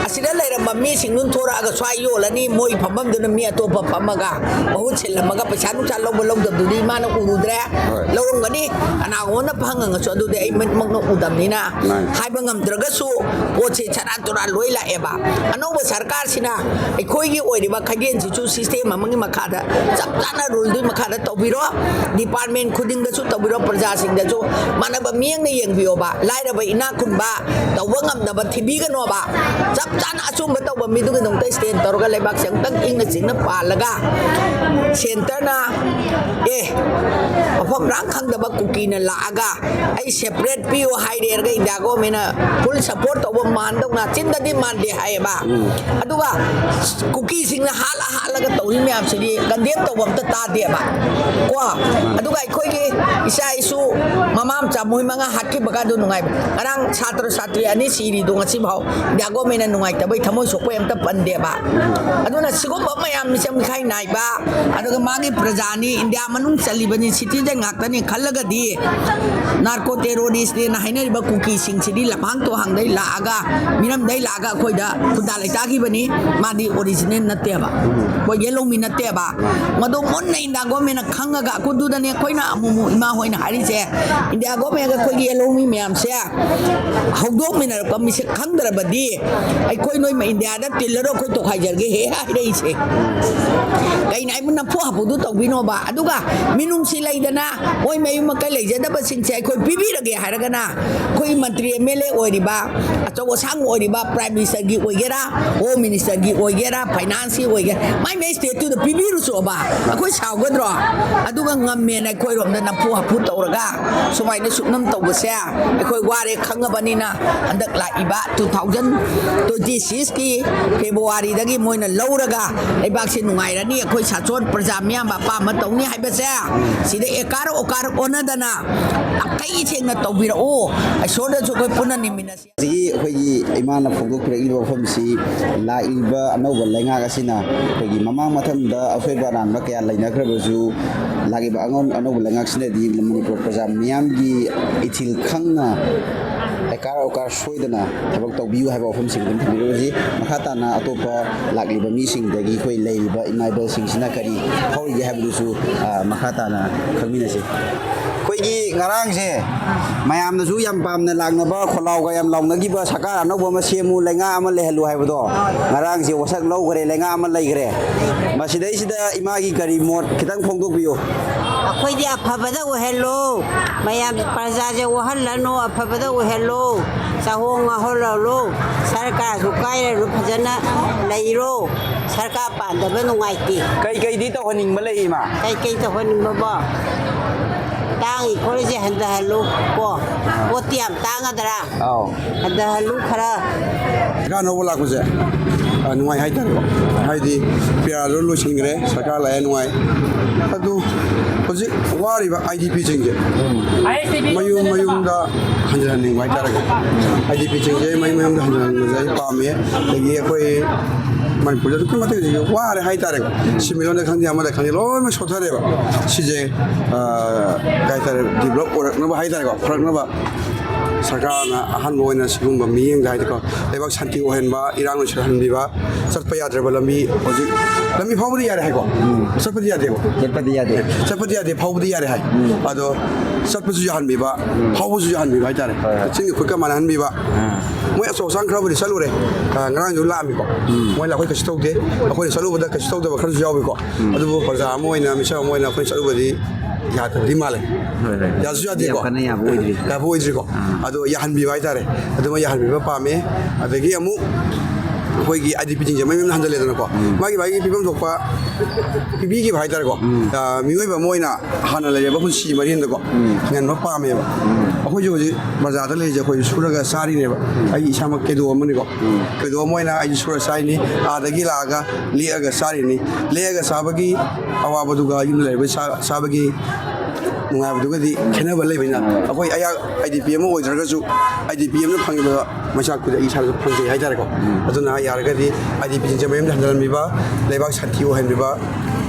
ꯑꯁꯤꯗ ꯂꯩꯔꯝꯕ ꯃꯤꯁꯤꯡꯗꯨꯅ ꯊꯣꯔꯛꯑꯒ ꯁ꯭ꯋꯥꯏ ꯌꯣꯜꯂꯅꯤ, ꯃꯣꯏ ꯐꯝꯐꯝꯗꯨꯅ ꯃꯤ ꯑꯇꯣꯞꯄ ꯐꯝꯃꯒ ꯃꯍꯨꯠ ꯁꯤꯜꯂꯝꯃꯒ ꯄꯩꯁꯥ ꯅꯨꯡꯁꯥ ꯂꯧꯕ ꯂꯧꯗꯕꯗꯨꯗꯤ ꯃꯥꯅ ꯎꯔꯨꯗ꯭ꯔꯦ꯫ ꯍꯣꯏ꯫ ꯂꯧꯔꯝꯒꯅꯤ, ꯀꯅꯥꯒꯨꯝꯕꯅ ꯐꯪꯉꯒꯁꯨ, ꯑꯗꯨꯗꯤ ꯑꯩ ꯃꯤꯠꯃꯛꯅ ꯎꯗꯕꯅꯤꯅ ꯃꯥꯅꯤ꯫ ꯍꯥꯏꯕ ꯉꯝꯗ꯭ꯔꯒꯁꯨ ꯄꯣꯠꯁꯦ ꯁꯦꯔꯥꯟ ꯇꯨꯔꯥꯟ ꯂꯣꯏ ꯂꯥꯛꯑꯦꯕ꯫ ꯑꯅꯧꯕ ꯁꯔꯀꯥꯔꯁꯤꯅ ꯑꯩꯈꯣꯏꯒꯤ ꯑꯣꯏꯔꯤꯕ ꯈꯩꯗꯦꯟꯁꯤꯁꯨ ꯁꯤꯁꯇꯦꯝ ꯑꯃꯒꯤ ꯃꯈꯥꯗ, ꯆꯞ ꯆꯥꯅ ꯔꯨꯜꯗꯨꯒꯤ ꯃꯈꯥꯗ ꯇꯧꯕꯤꯔꯣ꯫ ꯗꯤꯄꯥꯔꯠꯃꯦꯟ ꯈꯨꯗꯤꯡꯗꯁꯨ ꯇꯧꯕꯤꯔꯣ, ꯄ꯭ꯔꯖꯥꯁꯤꯡꯗꯁꯨ ꯃꯥꯟꯅꯕ ꯃꯤꯠꯌꯦꯡꯅ ꯌꯦꯡꯕꯤꯌꯣꯕ꯫ ꯂꯥꯏꯔꯕ ꯏꯅꯥꯛ ꯈꯨꯟꯕ ꯇꯧꯕ ꯉꯝꯗꯕ ꯊꯤꯕꯤꯒꯅꯣꯕ꯫ ꯆꯞ ꯆꯥꯅ ꯑꯆꯨꯝꯕ ꯇꯧꯕ ꯃꯤꯗꯨꯒꯤꯗꯃꯛꯇ ꯁ꯭ꯇꯦꯟ ꯇꯧꯔꯒ ꯂꯩꯕꯥꯛꯁꯦ ꯑꯃꯨꯛꯇꯪ ꯏꯪꯅ ꯆꯤꯛꯅ ꯄꯥꯜꯂꯒ, ꯁꯦꯟꯇꯔꯅ, ꯑꯦ, ꯃꯐꯝ ꯃꯔꯥꯡ ꯈꯪꯗꯕ ꯀꯨꯀꯤꯅ ꯂꯥꯛꯑꯒ ꯑꯩ ꯁꯦꯄꯔꯦꯠ ꯄꯤꯌꯨ ꯍꯥꯏꯔꯦꯔꯒ ꯏꯟꯗꯤꯌꯥ ꯒꯣꯔꯃꯦꯟꯅ ꯐꯨꯜ ꯁꯄꯣꯔꯠ ꯇꯧꯕ ꯃꯥꯟꯗꯧꯅ ꯆꯤꯟꯗꯗꯤ ꯃꯥꯟꯗꯦ ꯍꯥꯏꯌꯦꯕ꯫ ꯑꯗꯨꯒ ꯀꯨꯀꯤꯁꯤꯡꯅ ꯍꯥꯠꯂ ꯍꯥꯠꯂꯒ ꯇꯧꯔꯤ ꯃꯌꯥꯝꯁꯤꯗꯤ ꯀꯟꯗꯦꯝ ꯇꯧꯕ ꯑꯝꯇ ꯇꯥꯗꯦꯕ꯫ ꯀꯣ? ꯑꯗꯨꯒ ꯑꯩꯈꯣꯏꯒꯤ ꯏꯆꯥ ꯏꯁꯨ ꯃꯃꯥ ꯃꯆꯥ ꯃꯣꯏ ꯃꯉꯥ ꯍꯥꯠꯈꯤꯕꯒ ꯑꯗꯨ ꯅꯨꯡꯉꯥꯏꯕ꯫ ꯉꯔꯥꯡ ꯁꯥꯇ꯭ꯔ ꯁꯥꯇ꯭ꯔꯤ ꯑꯅꯤ ꯁꯤꯔꯤꯗꯣ ꯉꯁꯤꯐꯥꯎ ꯏꯟꯗꯤꯌꯥ ꯒꯣꯔꯃꯦꯟꯅ ꯅꯨꯡꯉꯥꯏꯇꯕꯩ ꯊꯃꯣꯏ ꯁꯣꯛꯄꯩ ꯑꯝꯇ ꯄꯟꯗꯦꯕ꯫ ꯑꯗꯨꯅ ꯁꯤꯒꯨꯝꯕ ꯃꯌꯥꯝ ꯃꯤꯆꯪ ꯃꯤꯈꯥꯏ ꯅꯥꯏꯕ, ꯑꯗꯨꯒ ꯃꯥꯒꯤ ꯄ꯭ꯔꯖꯥꯅꯤ, ꯏꯟꯗꯤꯌꯥ ꯃꯅꯨꯡ ꯆꯜꯂꯤꯕꯅꯤ, ꯁꯤꯇꯤꯖꯟ ꯉꯥꯛꯇꯅꯤ ꯈꯜꯂꯒꯗꯤ ꯅꯥꯔꯀꯣ ꯇꯦꯔꯣꯔꯤꯁꯅꯦꯅ ꯍꯥꯏꯅꯔꯤꯕ ꯀꯨꯀꯤꯁꯤꯡꯁꯤꯗꯤ ꯂꯝꯍꯥꯡ ꯇꯨꯍꯥꯡꯗꯩ ꯂꯥꯛꯑꯒ, ꯃꯤꯔꯝꯗꯩ ꯂꯥꯛꯑꯒ ꯑꯩꯈꯣꯏꯗ ꯈꯨꯟꯗꯥ ꯂꯩꯇꯥꯈꯤꯕꯅꯤ꯫ ꯃꯥꯗꯤ ꯑꯣꯔꯤꯖꯤꯅꯦꯜ ꯅꯠꯇꯦꯕ, ꯑꯩꯈꯣꯏ ꯌꯦꯜꯍꯧꯃꯤ ꯅꯠꯇꯦꯕ꯫ ꯃꯗꯨ ꯃꯨꯟꯅ ꯏꯟꯗꯤꯌꯥ ꯒꯣꯔꯃꯦꯟꯅ ꯈꯪꯉꯒ, ꯑꯗꯨꯗꯅꯦ ꯑꯩꯈꯣꯏꯅ ꯑꯃꯨꯛ ꯑꯃꯨꯛ ꯏꯃꯥ ꯍꯣꯏꯅ ꯍꯥꯏꯔꯤꯁꯦ, ꯏꯟꯗꯤꯌꯥ ꯒꯣꯔꯃꯦꯟꯒ ꯑꯩꯈꯣꯏꯒꯤ ꯌꯦꯜꯍꯧꯃꯤ ꯃꯌꯥꯝꯁꯦ ꯍꯧꯗꯣꯛꯃꯤꯟꯅꯔꯛꯄ ꯃꯤꯁꯛ ꯈꯪꯗ꯭ꯔꯕꯗꯤ ꯑꯩꯈꯣꯏ ꯅꯣꯏ ꯏꯟꯗꯤꯌꯥꯗ ꯇꯤꯜꯂꯔꯣꯏ, ꯑꯩꯈꯣꯏ ꯇꯣꯈꯥꯏꯖꯔꯒꯦ ꯍꯦ ꯍꯥꯏꯔꯛꯏꯁꯦ꯫ ꯀꯩꯅꯣ ꯍꯥꯏꯕꯨ ꯅꯝꯐꯨ ꯍꯥꯐꯨꯗꯨ ꯇꯧꯕꯤꯅꯣꯕ꯫ ꯑꯗꯨꯒ ꯃꯤꯅꯨꯡꯁꯤ ꯂꯩꯗꯅ ꯃꯣꯏ ꯃꯌꯨꯝ ꯃꯀꯩ ꯂꯩꯖꯗꯕꯁꯤꯡꯁꯦ ꯑꯩꯈꯣꯏ ꯄꯤꯕꯤꯔꯒꯦ ꯍꯥꯏꯔꯒꯅ ꯑꯩꯈꯣꯏꯒꯤ ꯃꯟꯇ꯭ꯔꯤ ꯑꯦꯝ ꯑꯦꯜ ꯑꯦ ꯑꯣꯏꯔꯤꯕ, ꯑꯆꯧ ꯑꯁꯥꯡ ꯑꯣꯏꯔꯤꯕ, ꯄ꯭ꯔꯥꯏꯝ ꯃꯤꯅꯤꯁꯇꯔꯒꯤ ꯑꯣꯏꯒꯦꯔꯥ, ꯍꯣꯝ ꯃꯤꯅꯤꯁꯇꯔꯒꯤ ꯑꯣꯏꯒꯦꯔꯥ, ꯐꯥꯏꯅꯥꯟꯁꯀꯤ ꯑꯣꯏꯒꯦꯔꯥ, ꯃꯥꯏ ꯃꯥꯏ ꯑꯗꯨꯗ ꯄꯤꯕꯤꯔꯨꯆꯣꯕ, ꯑꯩꯈꯣꯏ ꯁꯥꯎꯒꯗ꯭ꯔꯣ? ꯑꯗꯨꯒ ꯉꯝꯃꯦꯅ ꯑꯩꯈꯣꯏꯔꯣꯝꯗ ꯅꯝꯐꯨ ꯍꯥꯐꯨ ꯇꯧꯔꯒ ꯁꯨꯃꯥꯏꯅ ꯁꯨꯞꯅꯝ ꯇꯧꯕꯁꯦ ꯑꯩꯈꯣꯏ ꯋꯥꯔꯦ ꯈꯪꯉꯕꯅꯤꯅ, ꯍꯟꯗꯛ ꯂꯥꯛꯏꯕ two thousand twenty sixꯀꯤ Februaryꯗꯒꯤ ꯃꯣꯏꯅ ꯂꯧꯔꯒ ꯂꯩꯕꯥꯛꯁꯦ ꯅꯨꯡꯉꯥꯏꯔꯅꯤ, ꯑꯩꯈꯣꯏ ꯁꯥꯆꯣꯟ ꯄ꯭ꯔꯖꯥ ꯃꯤꯌꯥꯝ ꯑꯄꯥꯝꯕ ꯇꯧꯅꯤ ꯍꯥꯏꯕꯁꯦ ꯁꯤꯗ ꯑꯦꯀꯥꯔ ꯑꯣꯀꯥꯔ ꯑꯣꯟꯅꯗꯅ ꯑꯇꯩ ꯁꯦꯡꯅ ꯇꯧꯕꯤꯔꯛꯎ꯫ ꯏꯁꯣꯔꯗꯁꯨ ꯑꯩꯈꯣꯏ ꯄꯨꯟꯅ ꯅꯤꯡꯃꯤꯟꯅꯁꯤ꯫ ꯍꯧꯖꯤꯛꯀꯤ ꯑꯩꯈꯣꯏꯒꯤ ꯏꯃꯥꯅ ꯐꯣꯡꯗꯣꯛꯄꯤꯔꯛꯂꯤꯕ ꯋꯥꯐꯝꯁꯤ, ꯂꯥꯛꯂꯤꯕ ꯑꯅꯧꯕ ꯂꯩꯉꯥꯛ ꯑꯁꯤꯅ ꯑꯩꯈꯣꯏꯒꯤ ꯃꯃꯥꯡ ꯃꯇꯝꯗ ꯑꯁꯣꯏꯕ ꯑꯔꯥꯟꯕ ꯀꯌꯥ ꯂꯩꯅꯈ꯭ꯔꯕꯁꯨ, ꯂꯥꯛꯂꯤꯕ ꯑꯉꯧ-, ꯑꯅꯧꯕ ꯂꯩꯉꯥꯛꯁꯤꯅꯗꯤ ꯃꯅꯤꯄꯨꯔ ꯄ꯭ꯔꯖꯥ ꯃꯤꯌꯥꯝꯒꯤ ꯏꯊꯤꯜ ꯈꯪꯅ ꯑꯦꯀꯥꯔ ꯑꯣꯀꯥꯔ ꯁꯣꯏꯗꯅ ꯊꯕꯛ ꯇꯧꯕꯤꯌꯨ ꯍꯥꯏꯕ ꯋꯥꯐꯝꯁꯤꯡ ꯑꯗꯨꯝ ꯊꯝꯕꯤꯔꯛꯑꯣ꯫ ꯍꯧꯖꯤꯛ ꯃꯈꯥ ꯇꯥꯅ ꯑꯇꯣꯞꯄ ꯂꯥꯛꯂꯤꯕ ꯃꯤꯁꯤꯡꯗꯒꯤ ꯑꯩꯈꯣꯏ ꯂꯩꯔꯤꯕ ꯏꯃꯥ ꯏꯕꯦꯜꯁꯤꯡꯁꯤꯅ ꯀꯔꯤ ꯐꯥꯎꯔꯤꯒꯦ ꯍꯥꯏꯕꯗꯨꯁꯨ, ꯑ, ꯃꯈꯥ ꯇꯥꯅ ꯈꯪꯃꯤꯟꯅꯁꯤ꯫ ꯑꯩꯈꯣꯏꯒꯤ ꯉꯔꯥꯡꯁꯦ ꯃꯌꯥꯝꯅꯁꯨ ꯌꯥꯝ ꯄꯥꯝꯅ ꯂꯥꯛꯅꯕ, ꯈꯣꯜꯂꯥꯎꯒ ꯌꯥꯝ ꯂꯥꯎꯅꯈꯤꯕ "ꯁꯔꯀꯥꯔ ꯑꯅꯧꯕ ꯑꯃ ꯁꯦꯝꯃꯨ, ꯂꯩꯉꯥꯛ ꯑꯃ ꯂꯩꯍꯜꯂꯨ" ꯍꯥꯏꯕꯗꯣ, ꯉꯔꯥꯡꯁꯦ ꯋꯥꯁꯛ ꯂꯧꯈ꯭ꯔꯦ, ꯂꯩꯉꯥꯛ ꯑꯃ ꯂꯩꯈ꯭ꯔꯦ꯫ ꯃꯁꯤꯗꯩꯁꯤꯗ ꯏꯃꯥꯒꯤ ꯀꯔꯤ ꯃꯣꯠ ꯈꯤꯇꯪ ꯐꯣꯡꯗꯣꯛꯄꯤꯌꯨ꯫ ꯑꯩꯈꯣꯏꯗꯤ ꯑꯐꯕꯗ ꯑꯣꯏꯍꯜꯂꯣ, ꯃꯌꯥꯝ ꯄ꯭ꯔꯖꯥꯁꯦ ꯋꯥꯍꯜꯂꯅꯨ, ꯑꯐꯕꯗ ꯑꯣꯏꯍꯜꯂꯣ, ꯆꯥꯍꯣꯡ ꯉꯥꯍꯜꯍꯜꯂꯣ, ꯁꯔꯀꯥꯔꯁꯨ ꯀꯥꯏꯔꯅꯨ, ꯐꯖꯅ ꯂꯩꯔꯣ꯫ ꯁꯔꯀꯥꯔ ꯄꯥꯟꯗꯕ ꯅꯨꯡꯉꯥꯏꯇꯦ꯫ ꯀꯩꯀꯩꯗꯤ ꯇꯧꯍꯟꯅꯤꯡꯕ ꯂꯩ, ꯏꯃꯥ? ꯀꯩꯀꯩ ꯇꯧꯍꯟꯅꯤꯡꯕꯕꯣ? ꯇꯥꯡꯉꯤ ꯈꯣꯠꯂꯤꯁꯦ ꯍꯟꯊꯍꯜꯂꯨ ꯀꯣ꯫ ꯄꯣꯠꯇꯤ ꯌꯥꯝ ꯇꯥꯡꯉꯗ꯭ꯔꯥ? ꯑꯥꯎ꯫ ꯍꯟꯊꯍꯜꯂꯨ ꯈꯔ꯫ ꯁꯔꯀꯥꯔ ꯑꯅꯧꯕ ꯂꯥꯛꯄꯁꯦ, ꯑ, ꯅꯨꯡꯉꯥꯏ ꯍꯥꯏꯇꯥꯔꯦꯀꯣ꯫ ꯍꯥꯏꯗꯤ ꯄꯤꯌꯥꯔꯗꯨ ꯂꯣꯏꯁꯤꯟꯈ꯭ꯔꯦ, ꯁꯔꯀꯥꯔ ꯂꯥꯛꯑꯦ, ꯅꯨꯡꯉꯥꯏ꯫ ꯑꯗꯨ ꯍꯧꯖꯤꯛ ꯋꯥꯔꯤꯕ IDPꯁꯤꯡꯁꯦ ꯃꯌꯨꯝ ꯃꯌꯨꯝꯗ ꯍꯟꯖꯤꯜꯍꯟꯅꯤꯡꯕ ꯍꯥꯏꯇꯥꯔꯦꯀꯣ꯫ IDPꯁꯤꯡꯁꯦ ꯃꯌꯨꯝ ꯃꯌꯨꯝꯗ ꯍꯟꯖꯤꯜꯍꯟꯕꯁꯦ ꯑꯩ ꯄꯥꯝꯃꯦ꯫ ꯑꯗꯒꯤ ꯑꯩꯈꯣꯏ ꯃꯅꯤꯄꯨꯔꯗ ꯑꯗꯨꯛꯀꯤ ꯃꯇꯤꯛ ꯍꯧꯖꯤꯛ ꯋꯥꯔꯦ ꯍꯥꯏꯇꯥꯔꯦꯀꯣ꯫ ꯁꯤꯟꯃꯤꯠꯂꯣꯟꯗ ꯈꯪꯗꯦ, ꯑꯃꯗ ꯈꯪꯗꯦ, ꯂꯣꯏꯅꯃꯛ ꯁꯣꯠꯊꯔꯦꯕ꯫ ꯁꯤꯁꯦ, ꯑ, ꯀꯩ ꯍꯥꯏꯇꯥꯔꯦ, ꯗꯤꯕꯂꯞ ꯑꯣꯏꯔꯛꯅꯕ ꯍꯥꯏꯇꯥꯔꯦꯀꯣ, ꯐꯔꯛꯅꯕ ꯁꯔꯀꯥꯔꯅ ꯑꯍꯥꯟꯕ ꯑꯣꯏꯅ ꯁꯤꯒꯨꯝꯕ ꯃꯤꯠꯌꯦꯡꯗ ꯍꯥꯏꯗꯤꯀꯣ, ꯂꯩꯕꯥꯛ ꯁꯥꯟꯇꯤ ꯑꯣꯏꯍꯟꯕ, ꯏꯔꯥꯡ ꯂꯣꯏꯁꯤꯜꯍꯟꯕꯤꯕ, ꯆꯠꯄ ꯌꯥꯗ꯭ꯔꯕ ꯂꯝꯕꯤ ꯍꯧꯖꯤꯛ, ꯂꯝꯕꯤ ꯐꯥꯎꯕꯗꯤ ꯌꯥꯔꯦ ꯍꯥꯏꯀꯣ꯫ ꯆꯠꯄꯗꯤ ꯌꯥꯗꯦꯕ꯫ ꯆꯠꯄꯗꯤ ꯌꯥꯗꯦ꯫ ꯆꯠꯄꯗꯤ ꯌꯥꯗꯦ, ꯐꯥꯎꯕꯗꯤ ꯌꯥꯔꯦ ꯍꯥꯏ꯫ ꯑꯗꯣ ꯆꯠꯄꯁꯨ ꯌꯥꯍꯟꯕꯤꯕ, ꯐꯥꯎꯕꯁꯨ ꯌꯥꯍꯟꯕꯤꯕ ꯍꯥꯏꯇꯥꯔꯦ꯫ ꯍꯣꯏ, ꯍꯣꯏ꯫ ꯆꯤꯡꯒ ꯈꯨꯠꯀ ꯃꯥꯟꯅꯍꯟꯕꯤꯕ꯫ ꯑꯥ꯫ ꯃꯣꯏ ꯑꯆꯧ ꯑꯁꯥꯡ ꯈꯔꯕꯨꯗꯤ ꯆꯠꯂꯨꯔꯦ꯫ ꯑꯥ, ꯉꯔꯥꯡꯁꯨ ꯂꯥꯛꯑꯝꯃꯤꯀꯣ꯫ ꯃꯣꯏꯅ ꯑꯩꯈꯣꯏ ꯀꯩꯁꯨ ꯇꯧꯗꯦ꯫ ꯑꯩꯈꯣꯏꯅ ꯆꯠꯂꯨꯕꯗ ꯀꯩꯁꯨ ꯇꯧꯗꯕ ꯈꯔꯁꯨ ꯌꯥꯎꯏꯀꯣ꯫ ꯑꯗꯨꯕꯨ ꯄ꯭ꯔꯖꯥ ꯑꯃ ꯑꯣꯏꯅ, ꯃꯤꯁꯛ ꯑꯃ ꯑꯣꯏꯅ ꯑꯩꯈꯣꯏꯅ ꯆꯠꯂꯨꯕꯗꯤ ꯌꯥꯗꯕꯗꯤ ꯃꯥꯜꯂꯦ꯫ ꯍꯣꯏ, ꯍꯣꯏ꯫ ꯌꯥꯁꯨ ꯌꯥꯗꯦꯀꯣ꯫ ꯌꯥꯝ ꯀꯟꯅ ꯌꯥꯕ ꯑꯣꯏꯗ꯭ꯔꯤ꯫ ꯌꯥꯕ ꯑꯣꯏꯗ꯭ꯔꯤꯀꯣ꯫ ꯑꯥ꯫ ꯑꯗꯣ ꯌꯥꯍꯟꯕꯤꯕ ꯍꯥꯏꯇꯥꯔꯦ꯫ ꯑꯗꯨꯃ ꯌꯥꯍꯟꯕꯤꯕ ꯄꯥꯝꯃꯦ꯫ ꯑꯗꯒꯤ ꯑꯃꯨꯛ ꯑꯩꯈꯣꯏꯒꯤ ꯑꯥꯏ ꯗꯤ ꯄꯤ ꯆꯤꯡꯖꯕ ꯃꯌꯥꯝ ꯍꯟꯖꯜꯂꯦꯗꯅꯀꯣ꯫ ꯃꯥꯒꯤ ꯃꯥꯒꯤ ꯄꯤꯐꯝ ꯊꯣꯛꯄ ꯄꯤꯕꯤꯈꯤꯕ ꯍꯥꯏꯇꯥꯔꯦꯀꯣ꯫ ꯑ, ꯃꯤꯑꯣꯏꯕ ꯑꯃ ꯑꯣꯏꯅ ꯍꯥꯟꯅ ꯂꯩꯔꯝꯕ ꯄꯨꯟꯁꯤ ꯃꯔꯦꯟꯗꯀꯣ ꯍꯤꯡꯍꯟꯕ ꯄꯥꯝꯃꯦꯕ꯫ ꯑꯩꯈꯣꯏꯁꯨ ꯍꯧꯖꯤꯛ ꯕꯖꯥꯔꯗ ꯂꯩꯔꯤꯁꯦ ꯑꯩꯈꯣꯏꯁꯨ ꯁꯨꯔꯒ ꯆꯥꯔꯤꯅꯦꯕ꯫ ꯑꯩ ꯏꯁꯥꯃꯛ ꯀꯦꯗꯣ ꯑꯃꯅꯤꯀꯣ꯫ ꯀꯦꯗꯣ ꯑꯃ ꯑꯣꯏꯅ ꯑꯩꯁꯨ ꯁꯨꯔ ꯆꯥꯔꯤꯅꯤ꯫ ꯑꯥꯗꯒꯤ ꯂꯥꯛꯑꯒ ꯂꯦꯛꯑꯒ ꯆꯥꯔꯤꯅꯤ꯫ ꯂꯦꯛꯑꯒ ꯆꯥꯕꯒꯤ ꯑꯋꯥꯕꯗꯨꯒ ꯌꯨꯝꯗ ꯂꯩꯔꯤꯕ ꯆꯥ-, ꯆꯥꯕꯒꯤ ꯅꯨꯡꯉꯥꯏꯕꯗꯨꯒꯗꯤ ꯈꯦꯠꯅꯕ ꯂꯩꯕꯅꯤꯅ ꯑꯩꯈꯣꯏ ꯑꯩꯍꯥꯛ ꯑꯥꯏ ꯗꯤ ꯄꯤ ꯑꯃ ꯑꯣꯏꯖꯔꯒꯁꯨ ꯑꯥꯏ ꯗꯤ ꯄꯤ ꯑꯃꯅ ꯐꯪꯉꯤꯕ ꯃꯩꯆꯥꯛꯇꯨꯗꯤ ꯑꯩ ꯏꯁꯥꯗꯁꯨ ꯐꯪꯖꯩ ꯍꯥꯏꯇꯥꯔꯦꯀꯣ꯫ ꯑꯗꯨꯅ ꯌꯥꯔꯒꯗꯤ ꯑꯥꯏ ꯗꯤ ꯄꯤ ꯆꯤꯡꯖꯕ ꯃꯌꯨꯝꯗ ꯍꯟꯖꯤꯜꯍꯟꯕꯤꯕ, ꯂꯩꯕꯥꯛ ꯁꯥꯟꯇꯤ ꯑꯣꯏꯍꯟꯕꯤꯕ,